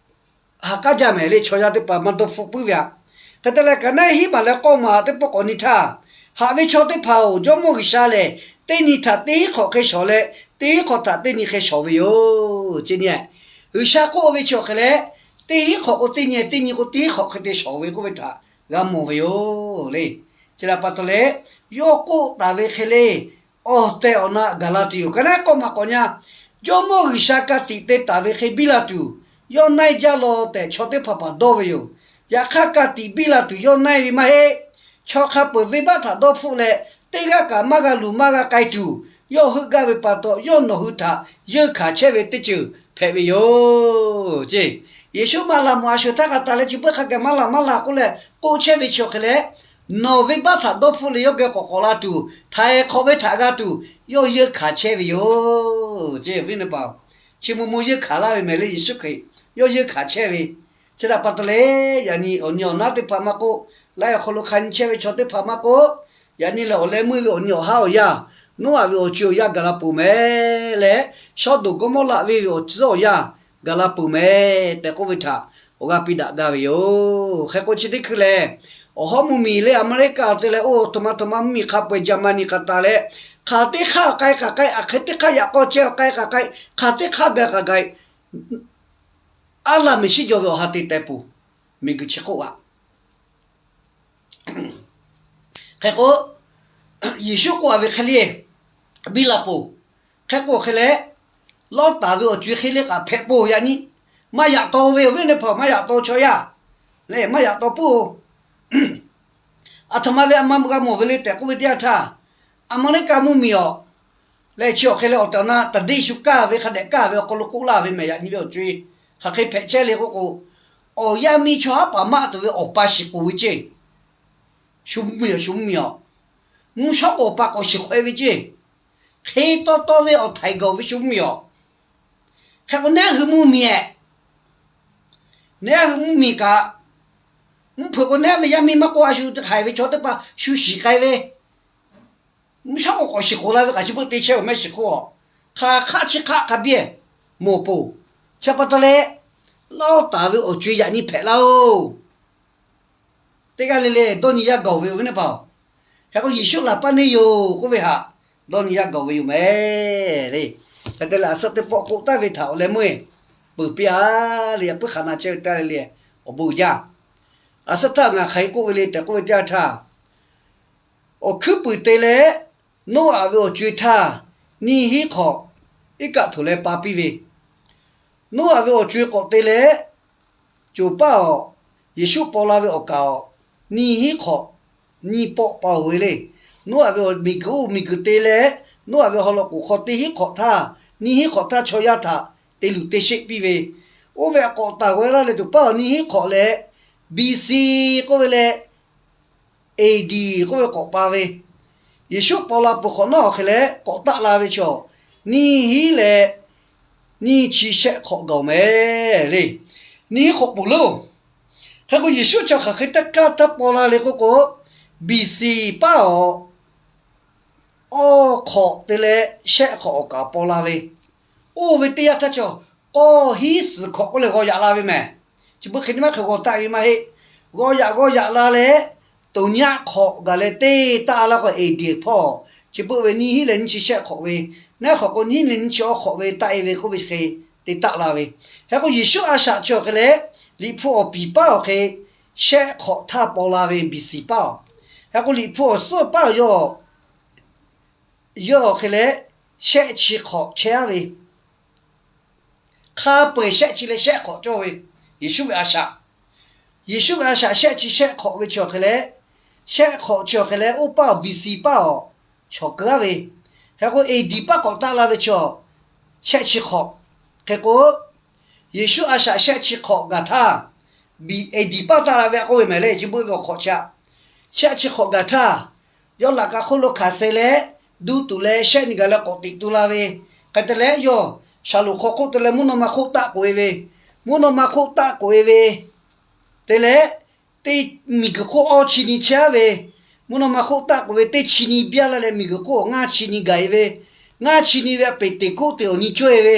ha k'aˉ jaˇ mehˍ le, chaw yaˇ teˇ hpaˍ maˇ dawˇ hpfuhˆ puiˉ ve aꞈ. Hk'e te leh, kaꞈ naˆ hiˉ maˬ leh k'awˇ maˬ teˇ pawˆ k'awꞈ nyi htaˇ, haꞈ ve chaw teˇ hpaˍ-oˬ, Jawˇmawˇ G'uiˬsha lehˬ teˇ nyi htaꞈ teˇ hinˉ hk'awꞈ hk'e shawˍ leh, teˇ hinˉ hk'awꞈ htaꞈ teˇ nyi hk'e shawˍ ve yoˬ ceˇ nyi-ehˬ. G'uiˬsha k'oˆ ve chi awˬ hk'e leh, teˇ hinˉ hk'awꞈ k'o teˇ nyi, teˇ nyi k'o teˇ hinˉ hk'awꞈ hk'e te shawˍ ve k'oˆ ve htaꞈ g'a mawˬ ve yoˬ le. Chi htaꞈ pa taw leh, yawˇ k'oˆ taˍ ve hk'e le, awˬ tehˬ awˬ na gaˬ la tuˬ yoˬ. Ka naˆ k'awˇ maˬ k'awꞈ nyi-a, Jawˇmawˇ G'uiˬsha ka tiꞈ te taˍ ve hk'e biˇ la tuˬ, yawˇ naiˇ jaˇ law tehꞈ chaw teˇ hpaˍ hpaˍ dawˇ ve yoˬ. Yaꞈ hk'aˇ, ka tiꞈ biˇ la tuˬ yawˇ naiˇ ve maˇ heˆ. Chaw hk'a peu-eˬ venˇbaˆ htaꞈ dawˇ hpfuhˆ leh, teˇ g'aˇ kaꞈ maˇ g'a luˬ maˇ g'a k'ai tuˬ, yawˇ heuˆ gaˇ ve pa taw, yawˇ nawˬ hui htaꞈ yeunˇ hkanˍ chehˇ ve teˇ ceuˬ hpehꞈ ve yoˬ ceˇ. Yeˍsuˆ maˇ laˬ mawˬ a shuˍ htaˇ kaꞈ taˍ leh, chi beuꞈ hk'a gaˬ maˇ laˬ maˇ laˬ k'oˆ leh k'oˆ chehˇ ve chi awˬ hk'e leh, nawˬ venˇbaˆ htaꞈ dawˇ hpfuhˆ leh yawˇ geh k'awꞈ k'awꞈ la tuˬ, htaiˍ hk'awꞈ ve htaꞈ g'a tuˬ, yawˇ yeunˇ hkanˍ chehˇ ve yoˬ ceˇ. Awˬ viˉ awˬ nyi teˇ hpaˍ-oˬ, chi mvuh mvuh yeunˇ hkanˍ laˇ ve mehˍ le. Yeˍsuˆ Hkriꞈ yawˇ yeunˇ hkanˍ chehˇ ve, chi htaꞈ pa taw leh, yaꞈ nyi awˬ nyi awˬ naˉ teˇ hpaˍ maˇ k'oˆ, laiˉ awˬ hk'aw lo hk'a nyi chehˇ ve chaw teˇ hpaˍ maˇ k'oˆ, yaꞈ nyi lehˬ awˬ leh meuˇ ve awˬ nyi awˬ haˉ awˬ yanˇ, Noˉaꞈ ve awˬ co awˬ yanˇ gaˬ la peuˬ mehˍ leh, Sawˉdonˍ Gawˇmawˇraꞈ venˇ ve awˬ tcuhˉ awˬ yanˇ gaˬ la peuˬ mehˍ tehꞈ k'oˆ ve htaꞈ awˬ g'aˇ piˇ daꞈ gaˇ ve yoˬ. Hk'e k'o, chi teˇ hkui lehˬ, awˬ hawˉ mvuhˇmiˬ le, America te leh oˇ htoꞈ ma htoꞈ ma mvuhˇmiˬ hk'a peu-eˬ Jaˍmaˍniˆ hk'aˬ taˍ leh, hk'aˬ teˇ hk'aˇ k'ai k'aꞈ k'ai, aˬ hk'e teˇ hk'aˇ yaꞈ k'aw chehˇ k'ai k'aꞈ k'ai, hk'aˬ teˇ hk'aˇ gaˬ k'aꞈ gaˬ, aˉ laˇ miˬ shiˉ jaw ve awˬ ha te teh peuˬ, miˬguiˬ chi hk'oˆ aꞈ. Hk'e k'o, Yeˍsuˆ k'oˆ a ve hk'e le, biˇ la peuˬ. Hk'e k'o hk'e leh, Lawˇtaˍ ve awˬ co-e hk'e le k'aꞈ hpehꞈ peuˬ. Yaꞈ nyi maˇ yaꞈ taw ve, awˬ viˉ awˬ nyi teˇ hpaˍ maˇ yaꞈ taw chaw yaˇ, maˇ yaꞈ taw puiˉ-oˬ. Aˬ htoꞈ ma ve a ma g'a mawˬ ve le tehꞈ k'oˆ ve teˇ yanˇ htaˇ, America mvuhˇmiˬ awˬ leh chi awˬ hk'e leh awˬ tehˬ awˬ na taˍ deˇ shu kaˇ ve hk'a dehꞈ kaˇ ve awˬ hk'aw lo k'oˆ laˇ ve mehˍ. Yaꞈ nyi ve awˬ co-e hk'aˬ hk'e hpehꞈ chehˇ le k'oˆ k'o, awˬ yaˇ miˇ chaw haˉ paˍ maˆ tuˬ ve awˬ pa shiˍ k'oˍ ve ceˇ. Shu mvuhˇmiˬ awˬ, shu mvuhˇmiˬ awˬ, mvuhˇ shawˉ k'o awˬ pa k'awꞈ shiˍ hk'awꞈ e ve ceˇ. Hk'e taw taw ve awˬ htaiˍ gaˬ ve shu mvuhˇmiˬ awˬ. Hk'e k'o, neˉ hui mvuhˇmiˬ-ehˍ, neˉ hui mvuhˇmiˬ kaꞈ, mvuhˇ hpeuꞈ k'o neˉ ve yaˇ miˇ maˇ k'oˆ, a shu haiˬ ve chaw teˇ hpaˍ shu shiˍ k'ai ve, mvuhˇ shawˉ k'o k'awꞈ shiˍ k'oˍ la ve kaꞈ chi beuꞈ te chehˇ-oˬ mehˆ shiˍ hk'oˆ-a. Hk'aˬ hk'aˆ chi hk'aˆ hk'a biˇ mawˬ peuˬ. Chi pa taw leh, Lawˇtaˍ ve awˬ co-e yaꞈ nyi hpehꞈ laˇ-oˬ. Teˇ g'aˇ le le dawˇ nyi yaˇ gaˬ ve, awˬ viˉ awˬ nyi teˇ hpaˍ-oˬ. Hk'e k'o, Yeˍsuˆ laˬ paˇ neˇ yoˬ k'oˆ ve htaꞈ dawˇ nyi yaˇ gaˬ ve yoˬ mehˍ le. Hk'e te leh, aˬ suhˉ teˇ pawˆ k'oˆ taˍ ve htaꞈ awˬ leh meuˇ-e peuˬ piˇ-a le. Yaꞈ puiˉ hk'aˬ na chehˇ ve taˇ le le, awˬ bon uiˍ jaˇ. Aˬ suhˉ htaˇ ngaˬ hk'aˬ hk'e k'oˆ ve le tehꞈ k'oˆ ve teˇ yanˇ htaˇ, awˬ hkuiˉ puiˍ te leh, Noˉaꞈ ve awˬ co-e htaˇ, nyiˇ hinˉ hk'awꞈ iˉ kaˆ htoꞈ leh pa piˇ ve, Noˉaꞈ ve awˬ co-e k'awꞈ te leh, coˬ paˇ awˬ, Yeˍsuˆ paw la ve awˬ kaˍ awˬ, nyiˇ hinˉ hk'awꞈ nyiˇ pawˆ pa-oˬ ve le. Noˉaꞈ ve awˬ miˬguiˬ oˇ miˬguiˬ te leh, Noˉaꞈ ve haw loꞈ k'oˍ hk'aw teˇ hinˉ hk'awꞈ htaˇ, nyiˇ hinˉ hk'awꞈ htaˇ chaw yaˇ htaꞈ te luˬ te sheˆ piˇ ve, oˇ ve htaꞈ k'awꞈ taˍ g'aw laˇ leh, coˬ paˇ awˬ nyiˇ hinˉ hk'awꞈ leh, B C k'oˆ ve leh, A D k'oˆ ve k'awꞈ pa ve, Yeˍsuˆ paw la peuˬ hk'awꞈ nawˉ awˬ hk'e leh k'awꞈ taˆ la ve chaw, nyiˇ hinˉ leh nyiˇ chi shehˆ hk'awꞈ gaˬ-oˬ mehˍ le. Nyiˇ hinˉ hk'awꞈ peuˬ loˬ. Hk'e k'o, Yeˍsuˆ chi hk'aˬ hk'e teˇ kaˇ taˇ paw la le k'oˆ k'o, B C paˇ awˬ awˇ hk'awꞈ te leh shehˆ hk'awꞈ awˬ kaˍ paw la ve, oˇ ve teˇ yanˇ htaˇ chaw, k'awˇ hinˉ suhˍ hk'awꞈ k'oˆ leh g'aw yaꞈ la ve mehˍ. Chi beuꞈ hk'e nyi maˇ hk'e g'aw taˆ ve maˇ heˆ. G'aw yaꞈ g'aw yaꞈ la leh, toꞈ nyaˆ hk'awꞈ gaˬ leh teˇ taˆ la k'o, A D hpawˇ, chi beuꞈ ve nyiˇ hinˉ leh nyiˇ chi shehˆ hk'awꞈ ve, neˉ hk'awꞈ k'o nyiˇ hinˉ leh nyiˇ chi awˇ hk'awꞈ ve taˆ e ve k'oˆ ve hk'e te taˆ la ve. Hk'e k'o, Yeˍsuˆ a shaꞈ chi awˬ hk'e leh, Liꞈ hpu awˬ piˍ paˇ awˬ hk'e shehˆ hk'awꞈ htaˇ paw la ve, B C paˇ awˬ. Hk'e k'o, Liꞈ hpu awˬ suhˉ paˇ awˬ yawˇ yawˇ awˬ hk'e leh shehˆ chi hk'awꞈ chehˇ aˉ ve, hk'a peu-eˬ shehˆ chi leh shehˆ hk'awꞈ cawˇ ve, Yeˍsuˆ ve a shaꞈ. Yeˍsuˆ ve a shaꞈ shehˆ chi shehˆ hk'awꞈ ve chi awˬ hk'e leh, shehˆ hk'awꞈ chi awˬ hk'e leh oˇ paˇ awˬ B C paˇ awˬ shawˍ keu aˉ ve, hk'e k'o A D paˇ k'awꞈ taˆ la ve chi awˬ shehˆ chi hk'awꞈ. Hk'e k'o, Yeˍsuˆ a shaꞈ shehˆ chi hk'awꞈ gaˬ htaˇ, A D paˇ taˆ la ve a k'oˆ ve mehˍ le, chi beuˆ ve awˬ hk'awꞈ chi aꞈ. Shehˆ chi hk'awꞈ gaˬ htaˇ, yawˇ laꞈ ka hk'oˆ lo hkanˍ suh leh, duˇ tuˬ leh shehˆ nyi gaˬ leh k'awꞈ teꞈ tu la ve, hk'e te leh yawˇ shaˍlonˍ hk'aw hk'oˆ te leh mvuhˇ naw ma hk'oˆ taˆ k'oꞈ e ve, mvuhˇ naw ma hk'oˆ taˆ k'oꞈ e ve, te leh teˇ miˬguiˬ hk'oˆ awˇ chi nyi chehˇ ve, mvuhˇ naw ma hk'oˆ taˆ k'oꞈ ve teˇ chi nyi byaˇ laˇ leh miˬguiˬ hk'oˆ awˬ ngaˇ chi nyi gaˬ e ve, ngaˇ chi nyi ve a Peˍteˍkoˆteˍ awˬ nyi cawˇ e ve,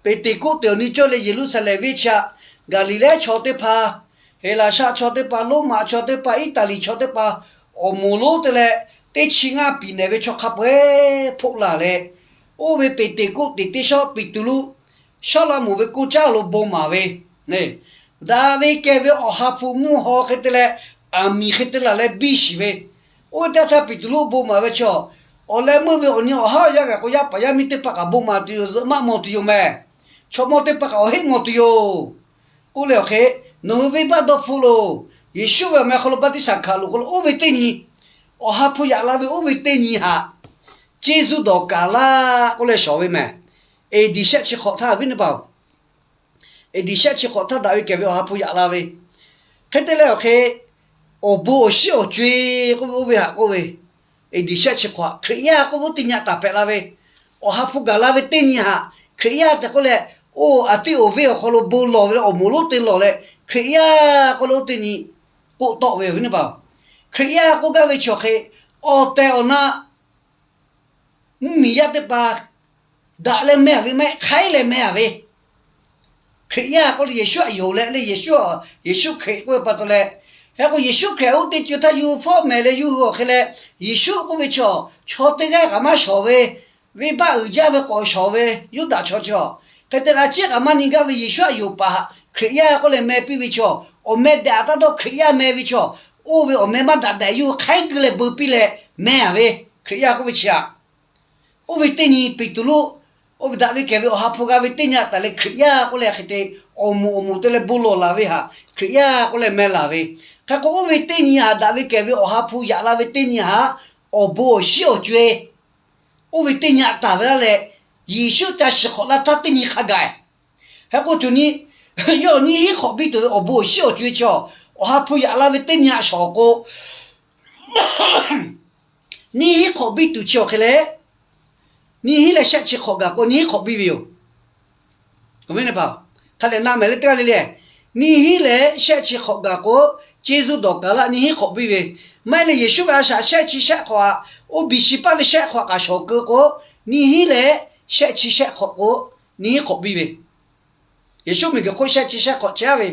Peˍteˍkoˆteˍ awˬ nyi cawˇ leh Yeˍruˆsaˍlehnˍ venˇ chi aꞈ, Gaˍliˍlehˇ chaw teˇ hpaˍ, Heˍlaˍsaˆ chaw teˇ hpaˍ, Roˉmaꞈ chaw teˇ hpaˍ, Iˉtaˍliˍ chaw teˇ hpaˍ, awˬ moˍ lonˉ te leh teˇ chi ngaˇ piˍ nehˬ ve chaw hk'a peu-eˬ hpoˆ laˬ leh, oˇ ve Peˍteˍkoˆteˍ teˇ shawˉ Peˍtruˆ shawˉlaꞈmonˍ ve koˇ caˉ lo bon maˍ ve, daꞈ ve kehˬ ve Awˬ ha hpu mvuhˇ haw hk'e te leh, aˬ miˍ hk'e te laˬ leh biˇ shiˍ ve, oˇ ve teˇ htaˇ Peˍtruˆ bon maˍ ve chaw, awˬ leh meuˇ ve awˬ nyi awˬ haˉ awˬ yanˇ gaˬ k'o yaˇ paˍ yaˇ miˇ teˇ hpaˍ kaꞈ bon maˍ tuˬ yoˬ, zuhꞈ maˆ maw tuˬ yoˬ mehˍ. Chaw mawˇ teˇ hpaˍ kaꞈ awˬ heˆ maw tuˬ yoˬ. K'oˆ leh awˬ hk'e, nawˬ hui venˇbaˆ dawˇ hpfuhˆ loˬ. Yeˍsuˆ ve awˬ meh hk'aw lo baˆtiˆsaˬ hkanˍ loˬ k'o, oˇ ve teˇ nyi, Awˬ ha hpu yaꞈ la ve oˇ ve teˇ nyi haꞈ, Ceˇsuˆ dawˬ kaˍ laˇ k'oˆ leh shawˍ ve mehˍ. A D shehˆ chi hk'awꞈ htaˇ viˉ nyi paˍ-oˬ, A D shehˆ chi hk'awꞈ htaˇ daꞈ ve kehˬ ve Awˬ ha hpu yaꞈ la ve, hk'e te leh awˬ hk'e, awˬ bon awˬ shinˉ awˬ co-e k'oˆ ve oˇ ve haꞈ k'oˆ ve, A D shehˆ chi hk'awꞈ Hkriꞈ yaˇ k'oˆ ve oˇ teˇ nyi aꞈ taˍ hpehꞈ la ve, Awˬ ha hpu gaˬ la ve teˇ nyi haꞈ Hkriꞈ yaˇ tehꞈ k'oˆ leh, oˇ aˬ tiˇ awˬ venˇ awˬ hk'aw lo bon lawˬ ve leh awˬ moˍ lonˉ te lawˬ leh Hkriꞈ yaˇ k'oˆ leh oˇ teˇ nyi k'oˆ tawˆ ve yoˬ viˉ nyi paˍ-oˬ. Hkriꞈ yaˇ k'oˆ gaˇ ve chi awˬ hk'e, awˬ tehˬ awˬ na mvuhˇmiˬ yaˇ teˇ hpaˍ daꞈ leh meh a ve maˇ heˆ, hk'aiˉ leh meh a ve, Hkriꞈ yaˇ k'oˆ leh Yeˍsuˆ aꞈ yonˍ leh leh Yeˍsuˆ, Yeˍsuˆ Hkriꞈ k'oˆ ve pa taw leh, hk'e k'o Yeˍsuˆ Hkriꞈ oˇ teˇ ceuˬ htaˇ yawˇ hui fawˉ mehˍ leh yawˇ hui awˬ hk'e leh, Yeˍsuˆ k'oˆ ve chaw, chaw teˇ g'aˇ kaꞈ maˇ shawˍ ve, venˇbaˆ uiˍ jaˇ ve k'awꞈ shawˍ ve, Yuˇdaꞈ chaw chi a, hk'e te leh a ciˉ kaꞈ maˇ nyi gaˇ ve Yeˍsuˆ aꞈ yonˍ paˍ haꞈ Hkriꞈ yaˇ k'oˆ leh meh piˇ ve chaw, awˬ meh daꞈ taˇ dawˇ Hkriꞈ yaˇ meh ve chaw, oˇ ve awˬ meh maˇ daꞈ daꞈ yawˇ hui hk'aiˉ geuˆ leh beu piˇ leh meh a ve, Hkriꞈ yaˇ k'oˆ ve chi aꞈ. Oˇ ve teˇ nyi Peˍtruˆ, oˇ ve daꞈ ve kehˬ ve Awˬ ha hpu g'a ve teˇ nyi aꞈ taˍ leh Hkriꞈ yaˇ k'oˆ leh hk'e te, awˬ moˍ awˬ moˍ te leh bon lawˬ laˬ ve haꞈ Hkriꞈ yaˇ k'oˆ leh meh laˬ ve. Hk'e k'o oˇ ve teˇ nyi haꞈ daꞈ ve kehˬ ve Awˬ ha hpu yaꞈ la ve teˇ nyi haꞈ, awˬ bon awˬ shinˉ awˬ co-e, oˇ ve teˇ nyi aꞈ taˍ ve laˇ leh, Yeˍsuˆ ca shiˍ hk'awꞈ la htaˇ teˇ nyi hk'a gaˬ. Hk'e k'o co nyi, yawˇ nyiˇ hinˉ hk'awꞈ biˇ tuˬ ve awˬ bon awˬ shinˉ awˬ co-e chi a, Awˬ ha hpu yaꞈ la ve teˇ nyi aꞈ shawˍ k'o, nyiˇ hinˉ hk'awꞈ biˇ tuˬ chi awˬ hk'e leh, nyiˇ hinˉ leh shehˆ chi hk'awꞈ gaˬ k'o nyiˇ hinˉ hk'awꞈ biˇ ve yoˬ. Hk'a dehꞈ na mehˍ le teˇ g'aˇ le le, nyiˇ hinˉ leh shehˆ chi hk'awꞈ gaˬ k'o, Ceˇsuˆ dawˬ kaˍ laˇ nyiˇ hinˉ hk'awꞈ biˇ ve, maˇ heˆ leh Yeˍsuˆ ve a shaꞈ shehˆ chi shehˆ hk'awꞈ aꞈ, oˇ biˬ shiˍ paˇ ve shehˆ hk'awꞈ kaꞈ shawˍ keu k'o, nyiˇ hinˉ leh shehˆ chi shehˆ hk'awꞈ k'o, nyiˇ hinˉ hk'awꞈ biˇ ve. Yeˍsuˆ miˬguiˬ hk'oˆ shehˆ chi shehˆ hk'awꞈ chehˇ ve,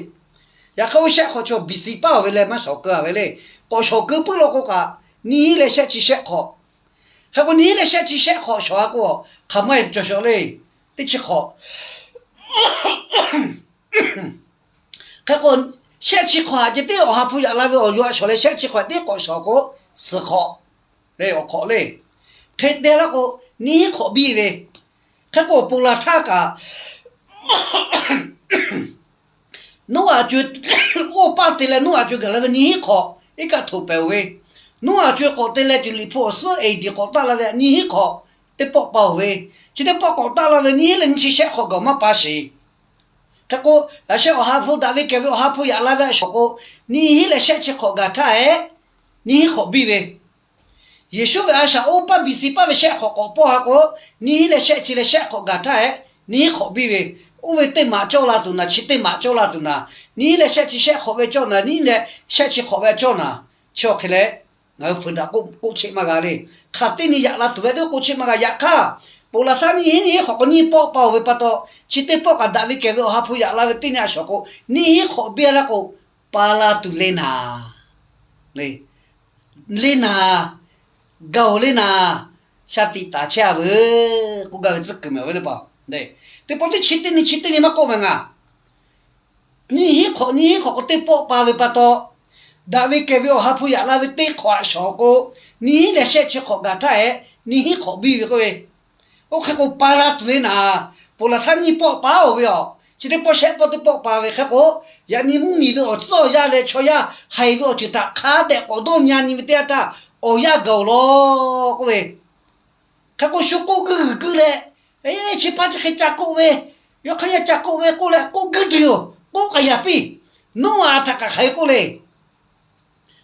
yaꞈ hk'aˇ oˇ shehˆ hk'awꞈ chaw biˬ shiˍ paˇ awˬ ve leh maˇ shawˍ keu a ve le. K'awꞈ shawˍ keu puiˉ law k'o kaꞈ, nyiˇ hinˉ leh shehˆ chi shehˆ hk'awꞈ. Hk'e k'o nyiˇ hinˉ leh shehˆ chi shehˆ hk'awꞈ shawˍ a k'o, hk'aˬ ma cawˬ shawˍ le. Teˇ chi hk'awꞈ. Hk'e k'o, shehˆ chi hk'awꞈ haꞈ ceh tiˉ Awˬ ha hpu yaꞈ la ve awˬ yawˇ aꞈ shawˍ leh shehˆ chi hk'awꞈ tiˉ k'awꞈ shawˍ k'o, suhˍ hk'awꞈ le, awˬ hk'awꞈ le. Hk'e te laˇ k'o, nyiˇ hinˉ hk'awꞈ biˇ ve. Hk'e k'o, awˬ ponˬ laˬ htaˇ kaꞈ Noˉaꞈ co-e, oˇ paˇ te leh Noˉaꞈ co-e gaˬ la ve nyiˇ hinˉ hk'awꞈ iˉ kaˆ htoꞈ pehˍ-oˬ ve, Noˉaꞈ co-e k'awꞈ te leh ceuˬ liꞈ hpu awˬ suhˉ eˍdiˍ k'awꞈ taˆ la ve nyiˇ hinˉ hk'awꞈ teˇ pawˆ pa-oˬ ve, chi teˇ pawˆ k'awꞈ taˆ la ve nyiˇ hinˉ leh nyiˇ chi shehˆ hk'awꞈ gaˬ maˇ pa sheˍ. Hk'e k'o, laꞈ sheh Awˬ ha hpu daꞈ ve kehˬ ve Awˬ ha hpu yaꞈ la ve a shawˍ k'o, nyiˇ hinˉ leh shehˆ chi hk'awꞈ gaˬ htaˇ hehꞈ, nyiˇ hinˉ hk'awꞈ biˇ ve. Yeˍsuˆ ve a shaꞈ oˇ paˇ biˬ shiˍ paˇ ve shehˆ hk'awꞈ k'awꞈ pawˇ ha k'o, nyiˇ hinˉ leh shehˆ chi leh shehˆ hk'awꞈ gaˬ htaˇ hehꞈ, nyiˇ hinˉ hk'awꞈ biˇ ve. Oˇ ve teˇ maꞈ cawˇ la tuˬ naˍ, chi teˇ maꞈ cawˇ la tuˬ naˍ, nyiˇ hinˉ leh shehˆ chi shehˆ hk'awꞈ ve cawˇ naˍ, nyiˇ hinˉ leh shehˆ chi hk'awꞈ ve cawˇ naˍ. Chi awˬ hk'e leh, ngaˬ hui fuiˍ daꞈ k'oˆ k'oˆ cheˆ maˇ g'a le. Hk'aˬ teˇ nyi yaꞈ la tuˬ ve teˇ k'oˆ cheˆ maˇ g'a. Yaꞈ hk'aˇ, ponˬ laˬ htaˇ nyiˇ hinˉ nyiˇ hinˉ hk'awꞈ k'o nyiˇ pawˆ pa-oˬ ve pa taw, chi teˇ pawˆ kaꞈ daꞈ ve kehˬ ve Awˬ ha hpu yaꞈ la ve teˇ nyi a shawˍ k'o, nyiˇ hinˉ hk'awꞈ biˇ laˇ k'o, pa la tuˬ le naˍ. Le naˍ, gaˬ-oˬ le naˍ, shaˍ tiꞈ taˍ chehˇ a veuˬ k'oˆ gaˇ ve tcuhˉ kuiˬ mehˍ ve le pa. Teˇ pawˆ teˇ chi teˇ nyi chi teˇ nyi maˇ k'oˆ mehˍ ngaˬ. Nyiˇ hinˉ hk'awꞈ nyiˇ hinˉ hk'awꞈ k'o teˇ pawˆ pa ve pa taw, daꞈ ve kehˬ ve Awˬ ha hpu yaꞈ la ve teˇ hk'awꞈ aꞈ shawˍ k'o, nyiˇ hinˉ leh shehˆ chi hk'awꞈ gaˬ htaˇ hehꞈ, nyiˇ hinˉ hk'awꞈ biˇ ve k'oˆ ve. Oˇ hk'e k'o pa la tuˬ le naˍ, ponˬ laˬ htaˇ nyiˇ pawˆ pa-oˬ ve aˬ. Chi teˇ pawˆ shehˆ pawˆ teˇ pawˆ paˍ ve hk'e k'o, yaꞈ nyi mvuhˇmiˬ ve awˬ tcuhˉ awˬ yanˇ leh chaw yaˇ haiˬ ve awˬ ceuˬ htaꞈ hk'a dehꞈ k'awꞈ dawˇ nyi nyi ve teˇ yanˇ htaˇ, awˬ yanˇ gaˬ-oˬ law k'oˆ ve, hk'e k'o shu k'oˆ guiˇ g'uiˬ guiˇ leh, chi hpaˇ chi hk'e ca k'oˆ ve, yawˇ hk'aˇ yaˇ ca k'oˆ ve k'oˆ leh k'oˆ guiˇ tuˬ yoˬ. K'oˆ k'aꞈ yaꞈ piˇ. Noˉaꞈ htaꞈ kaꞈ hk'aˬ hk'e k'oˆ le.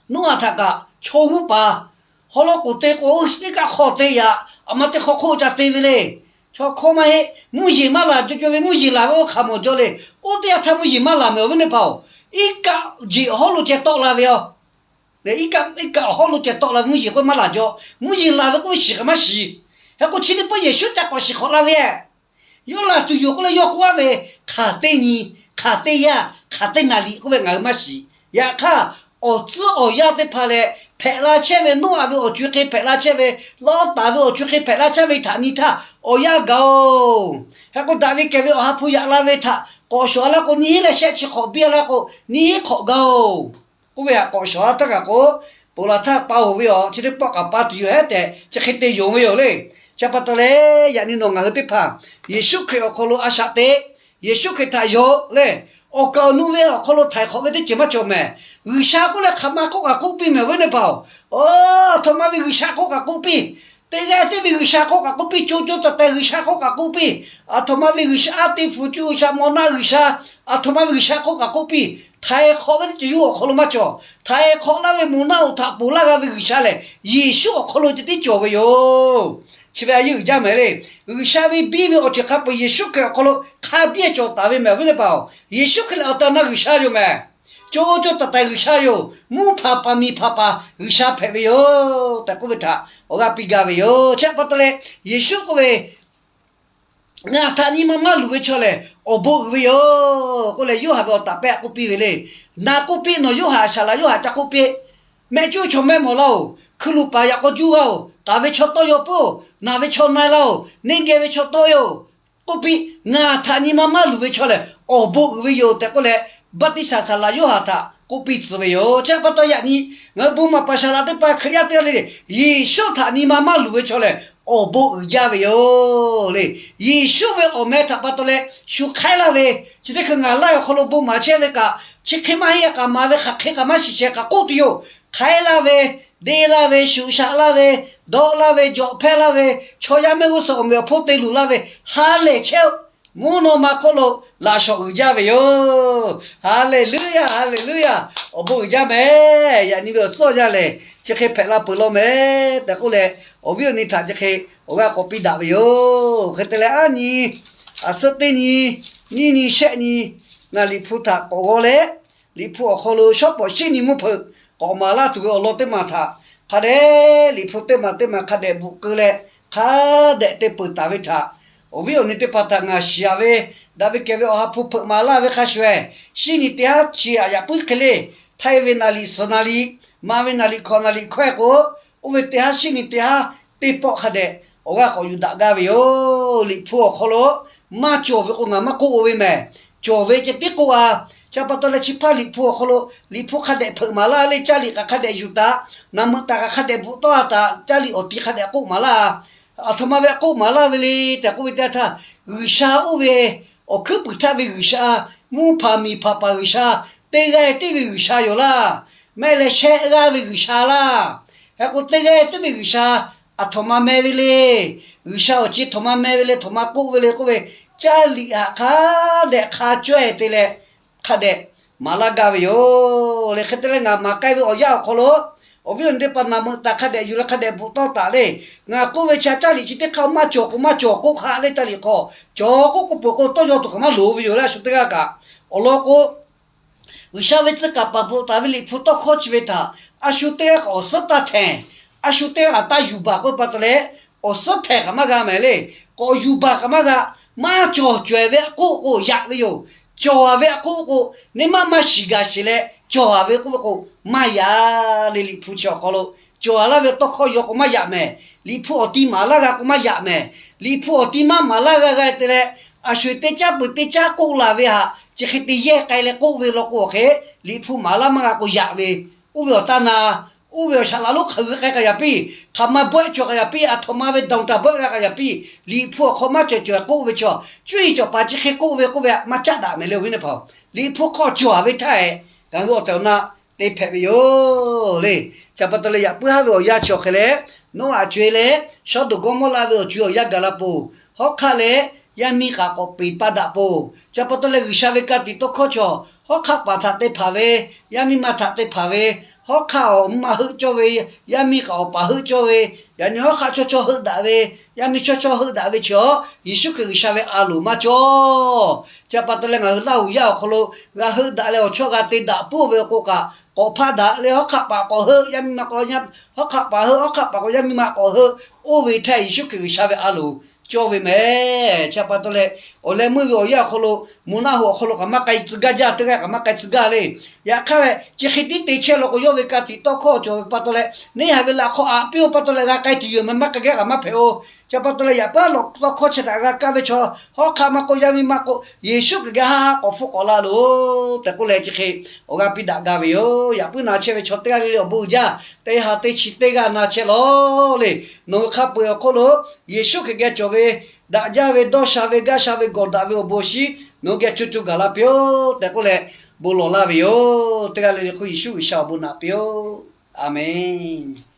Noˉaꞈ htaꞈ kaꞈ chaw g'uˇ paˍ hawˉ lawˉ k'oˍ te k'o, iˉ kaˆ hk'aw te yaꞈ, aˬ ma teˇ hk'aw hk'oˆ ca te ve le. Chaw hkawˇ maˇ heˆ, mvuhˇ yeˬ maˇ laˬ, co co ve mvuhˇ yeˬ laˬ ve oˇ hk'aˬ mawˬ jaw le. Oˇ teˇ yanˇ htaˇ mvuhˇ yeˬ maˇ laˬ mehˍ awˬ viˉ awˬ nyi hpaˍ-oˬ, iˉ kaˆ jeˬ awˬ hawˉ lo ceh tawˆ la ve yoˬ. Iˉ kaˆ awˬ hawˉ lo ceh tawˆ la ve mvuhˇ yeˬ k'oˆ maˇ laˬ jaw. Mvuhˇ yeˬ laˬ ve k'oˆ ve shiˍ kaꞈ maˇ shiˍ. Hk'e k'o chi teˇ pawˆ Yeˍsuˆ ca k'awꞈ shiˍ hk'awꞈ la ve, yawˇ laˬ tuˬ yoˬ k'oˆ leh yawˇ k'oˆ laˇ ve, hk'aˬ teˇ nyi, hk'aˬ teˇ yanˇ, hk'aˬ teˇ naˍ liꞈ k'oˆ ve ngaˬ hui maˇ shiˍ. Yaꞈ hk'aˇ, awˬ tcuhˉ awˬ yanˇ teˇ hpaˍ lehˬ, hpehꞈ la chehˇ ve Noˉaꞈ ve awˬ co-e hk'e hpehꞈ la chehˇ ve, Lawˇtaˍ ve awˬ co-e hk'e hpehꞈ la chehˇ ve htaꞈ nyi htaˇ awˬ yanˇ gaˬ-oˬ. Hk'e k'o daꞈ ve kehˬ ve Awˬ ha hpu yaꞈ la ve htaꞈ k'awꞈ shawˍ la k'o, nyiˇ hinˉ leh shehˆ chi hk'awꞈ biˇ la k'o, nyiˇ hinˉ hk'awꞈ gaˬ-oˬ k'oˆ ve htaꞈ k'awꞈ shawˍ la htaˇ kaꞈ k'o, ponˬ laˬ htaˇ pa-oˬ ve yoˬ. Chi teˇ pawˆ kaꞈ pa tuˬ yoˬ hehˉ tehꞈ chi hk'e te yonˍ ve yoˬ le. Chi pa taw leh, yaꞈ nyi nawˬ ngaˬ hui teˇ hpaˍ Yeˍsuˆ Hkriꞈ awˬ hk'aw lo a shaꞈ teꞈ, Yeˍsuˆ Hkriꞈ htaꞈ yonˍ leh, awˬ kaˍ awˬ nu ve awˬ hk'aw lo htaiˍ hk'awꞈ ve teˇ ceuˬ maˇ cawˬ mehˍ. G'uiˬsha k'oˆ leh hk'aˬ ma k'oˆ kaꞈ k'oˆ piˇ mehˍ awˬ viˉ awˬ nyi hpaˍ-oˬ, aˬ htoꞈ ma ve G'uiˬsha k'oˆ kaꞈ k'oˆ piˇ. Teˇ g'aˇ tiˉ ve G'uiˬsha k'oˆ kaꞈ k'oˆ piˇ. Co co taiˍ taiˍ G'uiˬsha k'oˆ kaꞈ k'oˆ piˇ. Aˬ htoꞈ ma ve G'uiˬsha, a te fuˍ cuˇ G'uiˬsha, mawˬ naˆ G'uiˬsha, aˬ htoꞈ ma ve G'uiˬsha k'oˆ kaꞈ k'oˆ piˇ. Htaiˍ hk'awꞈ ve teˇ ceuˬ yawˇ awˬ hk'aw lo maˇ cawˬ. Htaiˍ hk'awꞈ laˇ ve moˬ naˆ hoꞈ htaꞈ ponˬ laˇ g'a ve G'uiˬsha lehˬ, Yeˍsuˆ awˬ hk'aw lo ceh tiˉ cawˬ ve yoˬ. Chi ve a yeˇ uiˍ jaˇ mehˍ le. G'uiˬsha ve biˇ ve awˬ ceuˬ hk'a peu-eˬ Yeˍsuˆ Hkriꞈ awˬ hk'aw lo hk'a biˇ cawˬ taˍ ve mehˍ awˬ viˉ awˬ nyi hpaˍ-oˬ, Yeˍsuˆ Hkriꞈ lehˬ awˬ tehˬ awˬ na G'uiˬsha yoˬ mehˍ. Co co taiˍ taiˍ G'uiˬsha yoˬ. Mvuhˇ hpanˍ paˍ miˬ hpanˍ paˍ G'uiˬsha hpehꞈ ve yoˬ tehꞈ k'oˆ ve htaꞈ awˬ g'aˇ piˇ gaˇ ve yoˬ. Chi pa taw leh, Yeˍsuˆ k'oˆ ve, Ngaˬ htaꞈ nyi ma maˇ luˬ ve chaw lehˬ, awˬ bon uiˍ ve yoˬ k'oˆ leh, Yoˇhanˬ ve awˬ taˍ pehˇ k'oˆ piˇ ve le. Na k'oˆ piˇ, nawˬ Yoˇhanˬ a shaˍ laꞈ Yoˇhanˬ ca k'oˆ piˇ. Mehˆ cuˉ chaw mehˆ mawˬ laˇ-oˬ, hkui luˬ paˍ yaꞈ k'aw juˇ g'a-oˬ, taˍ ve chaw tawˇ yaw puiˉ-oˬ, naˬ ve chaw na-e laˇ-oˬ, neˇ geh ve chaw tawˆ-e-oˬ k'oˆ piˇ. Ngaˬ htaꞈ nyi ma maˇ luˬ ve chaw lehˬ, awˬ bon uiˍ ve yoˬ tehꞈ k'oˆ leh, baˆtiˆsaˬ saˍ laꞈ Yoˇhanˬ htaꞈ k'oˆ piˇ tcuh ve yoˬ. Chi pa taw yaꞈ nyi ngaˬ hui bon maˍ paˍ shaˍ laꞈ teˇ hpaˍ Hkriꞈ yaˇ teˇ g'aˇ le le, Yeˍsuˆ htaꞈ nyi ma maˇ luˬ ve chaw lehˬ, awˬ bon uiˍ jaˇ ve yoˬ le. Yeˍsuˆ ve awˬ meh htaꞈ pa taw leh shu hk'aiˉ laˇ ve, chi teˇ hkui ngaˬ laiˉ awˬ hk'aw lo bon maˍ chehˇ ve kaꞈ, chi hk'e maˇ heˆ, kaꞈ maˍ ve hk'aˬ hk'e kaꞈ maˇ shiˍ shehˍ kaꞈ k'oˆ tuˬ yoˬ. Hk'aiˉ laˇ ve, deˇ laˇ ve, shuꞈ shaꞈ laˇ ve, dawˆ laˇ ve, jawꞈ hpehˇ laˇ ve, chaw yaˇ mehˆ g'uˇ suhˍ awˬ meꞈ awˬ hponˇ te luˬ laˇ ve, ha lehˬ chehˇ-oˆ. Mvuhˇ naw ma hk'oˆ lo laꞈ shawˍ uiˍ jaˇ ve yoˬ. Haˍleˍluˆyaˇ, haˍleˍluˆyaˇ. Awˬ bon uiˍ jaˇ mehˍ. Yaꞈ nyi ve awˬ tcuhˉ awˬ yanˇ lehˬ, chi hk'e hpehꞈ la peuˬ law mehˍ tehꞈ k'oˆ leh, awˬ viˉ awˬ nyi htaꞈ chi hk'e awˬ g'aˇ k'awꞈ piˇ daꞈ ve yoˬ. Hk'e te leh, aˉ nyi, aˬ suhˉ teˇ nyi, nyiˇ nyi, shehˆ nyi, ngaˬ Liꞈ hpu htaꞈ k'awꞈ g'aw leh, Liꞈ hpu awˬ hk'aw lo shawˉ pawˍ shiˉ nyi mvuhˇ hpeuꞈ k'awꞈ maˍ laˇ tuˬ ve awˬ lawn teˇ maˬ htaꞈ hk'a dehꞈ Liꞈ hpu teˇ maˬ teˇ maˬ hk'a dehꞈ bvuhꞈ keu leh, hk'a dehꞈ te peuˬ taˍ ve htaꞈ awˬ viˉ awˬ nyi teˇ hpaˍ htaꞈ ngaˬ shiˍ-a ve, daꞈ ve kehˬ ve Awˬ ha hpu hpeuꞈ maˍ laˇ ve hk'a shuˍ-ehˍ, shiˉ nyi teˇ haˉ chi aꞈ yaꞈ puiˉ hk'e le, htaiˇ ve naˍ liꞈ suhˍ naˍ liꞈ, ma ve naˍ liꞈ hkawꞈ naˍ liꞈ hkawehˇ k'o, oˇ ve teˇ haˉ shiˉ nyi teˇ haˉ teˇ pawˆ hk'a dehꞈ awˬ g'aˇ k'awꞈ yuˬ daꞈ gaˇ ve yoˬ. Liꞈ hpu awˬ hk'aw lo maˇ cawˬ ve k'o ngaˬ maˇ k'oˆ-o ve mehˍ. Cawˬ ve ceh tiˉ k'oˆ-a. Chi pa taw leh chi hpaˇ Liꞈ hpu awˬ hk'aw lo Liꞈ hpu hk'a dehꞈ hpeuꞈ maˍ laˇ le, caˇ liꞈ kaꞈ hk'a dehꞈ yuˬ taˍ, naˍ meuꞈ taˍ kaꞈ hk'a dehꞈ bvuhꞈ tawˆ-a taˍ, caˇ liꞈ awˬ ti hk'a dehꞈ k'oˆ maˍ laˇ-a. Aˬ htoꞈ ma ve k'oˆ maˍ laˇ ve le tehꞈ k'oˆ ve teˇ yanˇ htaˇ, G'uiˬsha oˇ ve awˬ hkuiˉ puiˍ htaˇ ve G'uiˬsha, mvuhˇ hpaˍ miˬ hpaˍ paˍ G'uiˬsha, teˇ g'aˇ tiˉ ve G'uiˬsha yoˬ laˇ. Maˇ heˆ leh shehˆ g'aˇ ve G'uiˬsha laˇ. Hk'e k'o teˇ g'aˇ tiˉ ve G'uiˬsha aˬ htoꞈ ma meh ve le. G'uiˬsha awˬ chi htoꞈ ma meh ve le, htoꞈ ma k'oˆ ve le k'oˆ ve, caˇ liꞈ htaꞈ hk'a dehꞈ hk'a cawehˇ te leh hk'a dehꞈ maˍ laˇ gaˇ ve yoˬ le. Hk'e te leh ngaˬ maˍ k'ai ve awˬ yanˇ awˬ hk'aw lo, awˬ viˉ awˬ nyi teˇ hpaˍ naˍ meuꞈ taˍ hk'a dehꞈ yuˬ leh hk'a dehꞈ bvuhꞈ tawˆ taˍ le. Ngaˬ k'oˆ ve chi caˇ liꞈ chi teˇ hk'aˇ maˇ cawˬ k'o maˇ cawˬ k'oˆ hk'a le, caˇ liꞈ hk'aw cawˬ k'oˆ k'oˆ peuˬ k'o tawˇ yaw tuˬ kaꞈ maˇ loˍ ve yoˬ le. A shu teˇ g'aˇ kaꞈ awˬ lawn k'o, G'uiˬsha ve tcuh kaˍ paˍ bvuhꞈ taˍ ve Liꞈ hpu tawˇ hkawˇ chi ve htaꞈ a shu teˇ g'aˇ kaꞈ awˬ suhˉ taˇ htehˍ. A shu teˇ g'aˇ kaꞈ taˇ yuˬ baˬ k'oˆ ve pa taw leh, awˬ suhˉ htehˍ kaꞈ maˇ g'a mehˍ le. K'awꞈ yuˬ baˬ kaꞈ maˇ g'a. Maˇ cawˬ cawehˬ ve k'oˆ k'o yaꞈ ve yoˬ. Cawˬ-a ve k'oˆ k'o, neˇ maˇ maˇ shiˍ gaˬ sheˍ leh cawˬ-a ve k'oˆ ve k'o, maˇ yaꞈ le. Liꞈ hpu chi awˬ hk'aw lo cawˬ-a laˇ ve tawˇ hkawˇ yaw k'o maˇ yaꞈ mehˍ. Liꞈ hpu awˬ ti maˍ laˇ g'a k'o maˇ yaꞈ mehˍ. Liꞈ hpu awˬ ti maˇ maˍ laˇ g'a g'a te leh, a sho-eˬ teˇ caˉ peuˬ teˇ caˉ k'oˆ laˬ ve htaꞈ chi hk'e te yehˇ k'ai leh k'oˆ ve law k'o, awˬ hk'e Liꞈ hpu maˍ laˇ maˇ g'a k'o yaꞈ ve, oˇ ve awˬ taˇ na Oˇ ve awˬ shaˍ laꞈ lonˉ hk'aˬ g'uiˬ k'ai k'a yaꞈ piˇ, hk'aˬ ma bawehˆ cawˬ k'a yaꞈ piˇ, aˬ htoꞈ ma ve daꞈ taˍ bawehˆ g'a k'a yaꞈ piˇ, liꞈ hpu awˬ hk'aw maˇ cawˬ cawˬ k'oˆ ve chaw, cuˇ yiˍ cawˬ paˍ chi hk'e k'oˆ ve k'oˆ ve maˇ caˆ daꞈ mehˍ le awˬ viˉ awˬ nyi hpaˍ-oˬ. Liꞈ hpu hk'aw cawˬ ve htaˇ, ngaˬ hui awˬ tehˬ awˬ na te hpehꞈ ve yoˬ le. Chi pa taw leh yaꞈ puiˉ haˉ ve awˬ yanˇ chi awˬ hk'e leh, Noˉaꞈ co-e leh Sawˉdonˍ Gawˇmawˇraˆ ve awˬ co-e awˬ yanˇ gaˬ la peuˬ. Hawˉ hk'aˆ leh yaˇ miˇ kaꞈ k'awꞈ peˍ pa daꞈ peuˬ. Chi pa taw leh G'uiˬsha ve ka tiꞈ tawˇ hkawˇ chaw, hawˉ hk'aˆ paˍ htaꞈ te hpanˍ ve, yaˇ miˇ ma htaꞈ te hpanˍ ve, hawˉ hk'aˆ awˬ mvuhˇ ma heuˆ cawˇ ve, yaˇ miˇ kaꞈ awˬ paˍ heuˆ cawˇ ve, yaꞈ nyi hawˉ hk'aˆ chaw chaw heuˆ daꞈ ve, yaˇ miˇ chaw chaw heuˆ daꞈ ve chi awˬ Yeˍsuˆ Hkriꞈ G'uiˬsha ve a loˍ maˇ cawˇ. Chi pa taw leh ngaˬ hui Laˇhuˍ yaˇ awˬ hk'aw lo g'a heuˆ daꞈ leh awˬ chawˇ g'a te daꞈ puiˉ ve awˬ k'o kaꞈ, k'awꞈ hpaˆ daꞈ leh hawˉ hk'aˆ paˍ k'awꞈ heuˆ, yaˇ miˇ ma k'awꞈ, hawˉ hk'aˆ paˍ heuˆ, hawˉ hk'aˆ paˍ k'awꞈ yaˇ miˇ ma k'awꞈ heuˆ, oˇ ve htaˇ Yeˍsuˆ Hkriꞈ G'uiˬsha ve a loˍ cawˇ ve mehˍ. Chi pa taw leh, awˬ leh meuˇ ve awˬ yanˇ awˬ hk'aw lo, mvuhˇ naˆ hoꞈ awˬ hk'aw lo kaꞈ maˇ k'ai tcuh gaˇ jaˇ, teˇ g'aˇ kaꞈ maˇ k'ai tcuh gaˇ le. Yaꞈ hk'aˇ leh chi hk'e tiˉ te chehˇ law k'o, yawˇ ve ka tiꞈ tawˇ hkawˇ cawˬ ve pa taw leh, neˇ haiˬ ve laꞈ hk'aw aꞈ piˇ-oˆ pa taw leh g'a k'ai tuˬ yoˬ mehˍ, maˇ k'ai gaˇ kaꞈ maˇ hpehꞈ-oˬ. Chi pa taw leh yaꞈ puiˉ law tawˇ hkawˇ chi htaꞈ g'a kaˇ ve chaw, hawˉ hk'aˆ maˇ k'oˆ, yaˇ miˇ maˇ k'oˆ, Yeˍsuˆ Hkriꞈ geh haˆ haˆ k'awꞈ hpfuhˆ k'awꞈ la loˬ tehꞈ k'oˆ leh chi hk'e awˬ g'aˇ piˇ daꞈ gaˇ ve yoˬ. Yaꞈ puiˉ na chehˇ ve chaw teˇ g'aˇ le le awˬ bon uiˍ jaˇ, teˇ ha teˇ chi teˇ g'aˇ na chehˇ law le. Nawˬ hui hk'a peu-eˬ awˬ hk'oˆ lo Yeˍsuˆ Hkriꞈ geh cawˬ ve daꞈ jaˇ ve dawˇ sha ve gaˇ sha ve gawˬ daꞈ ve awˬ bon awˬ shinˉ nawˬ hui geh co co gaˬ la piˇ-oˆ tehꞈ k'oˆ leh bon lawˬ laˇ ve yoˬ. Teˇ g'aˇ le le hk'oˆ Yeˍsuˆ G'uiˬsha awˬ bon naꞈ piˇ-oˆ. A menˬ.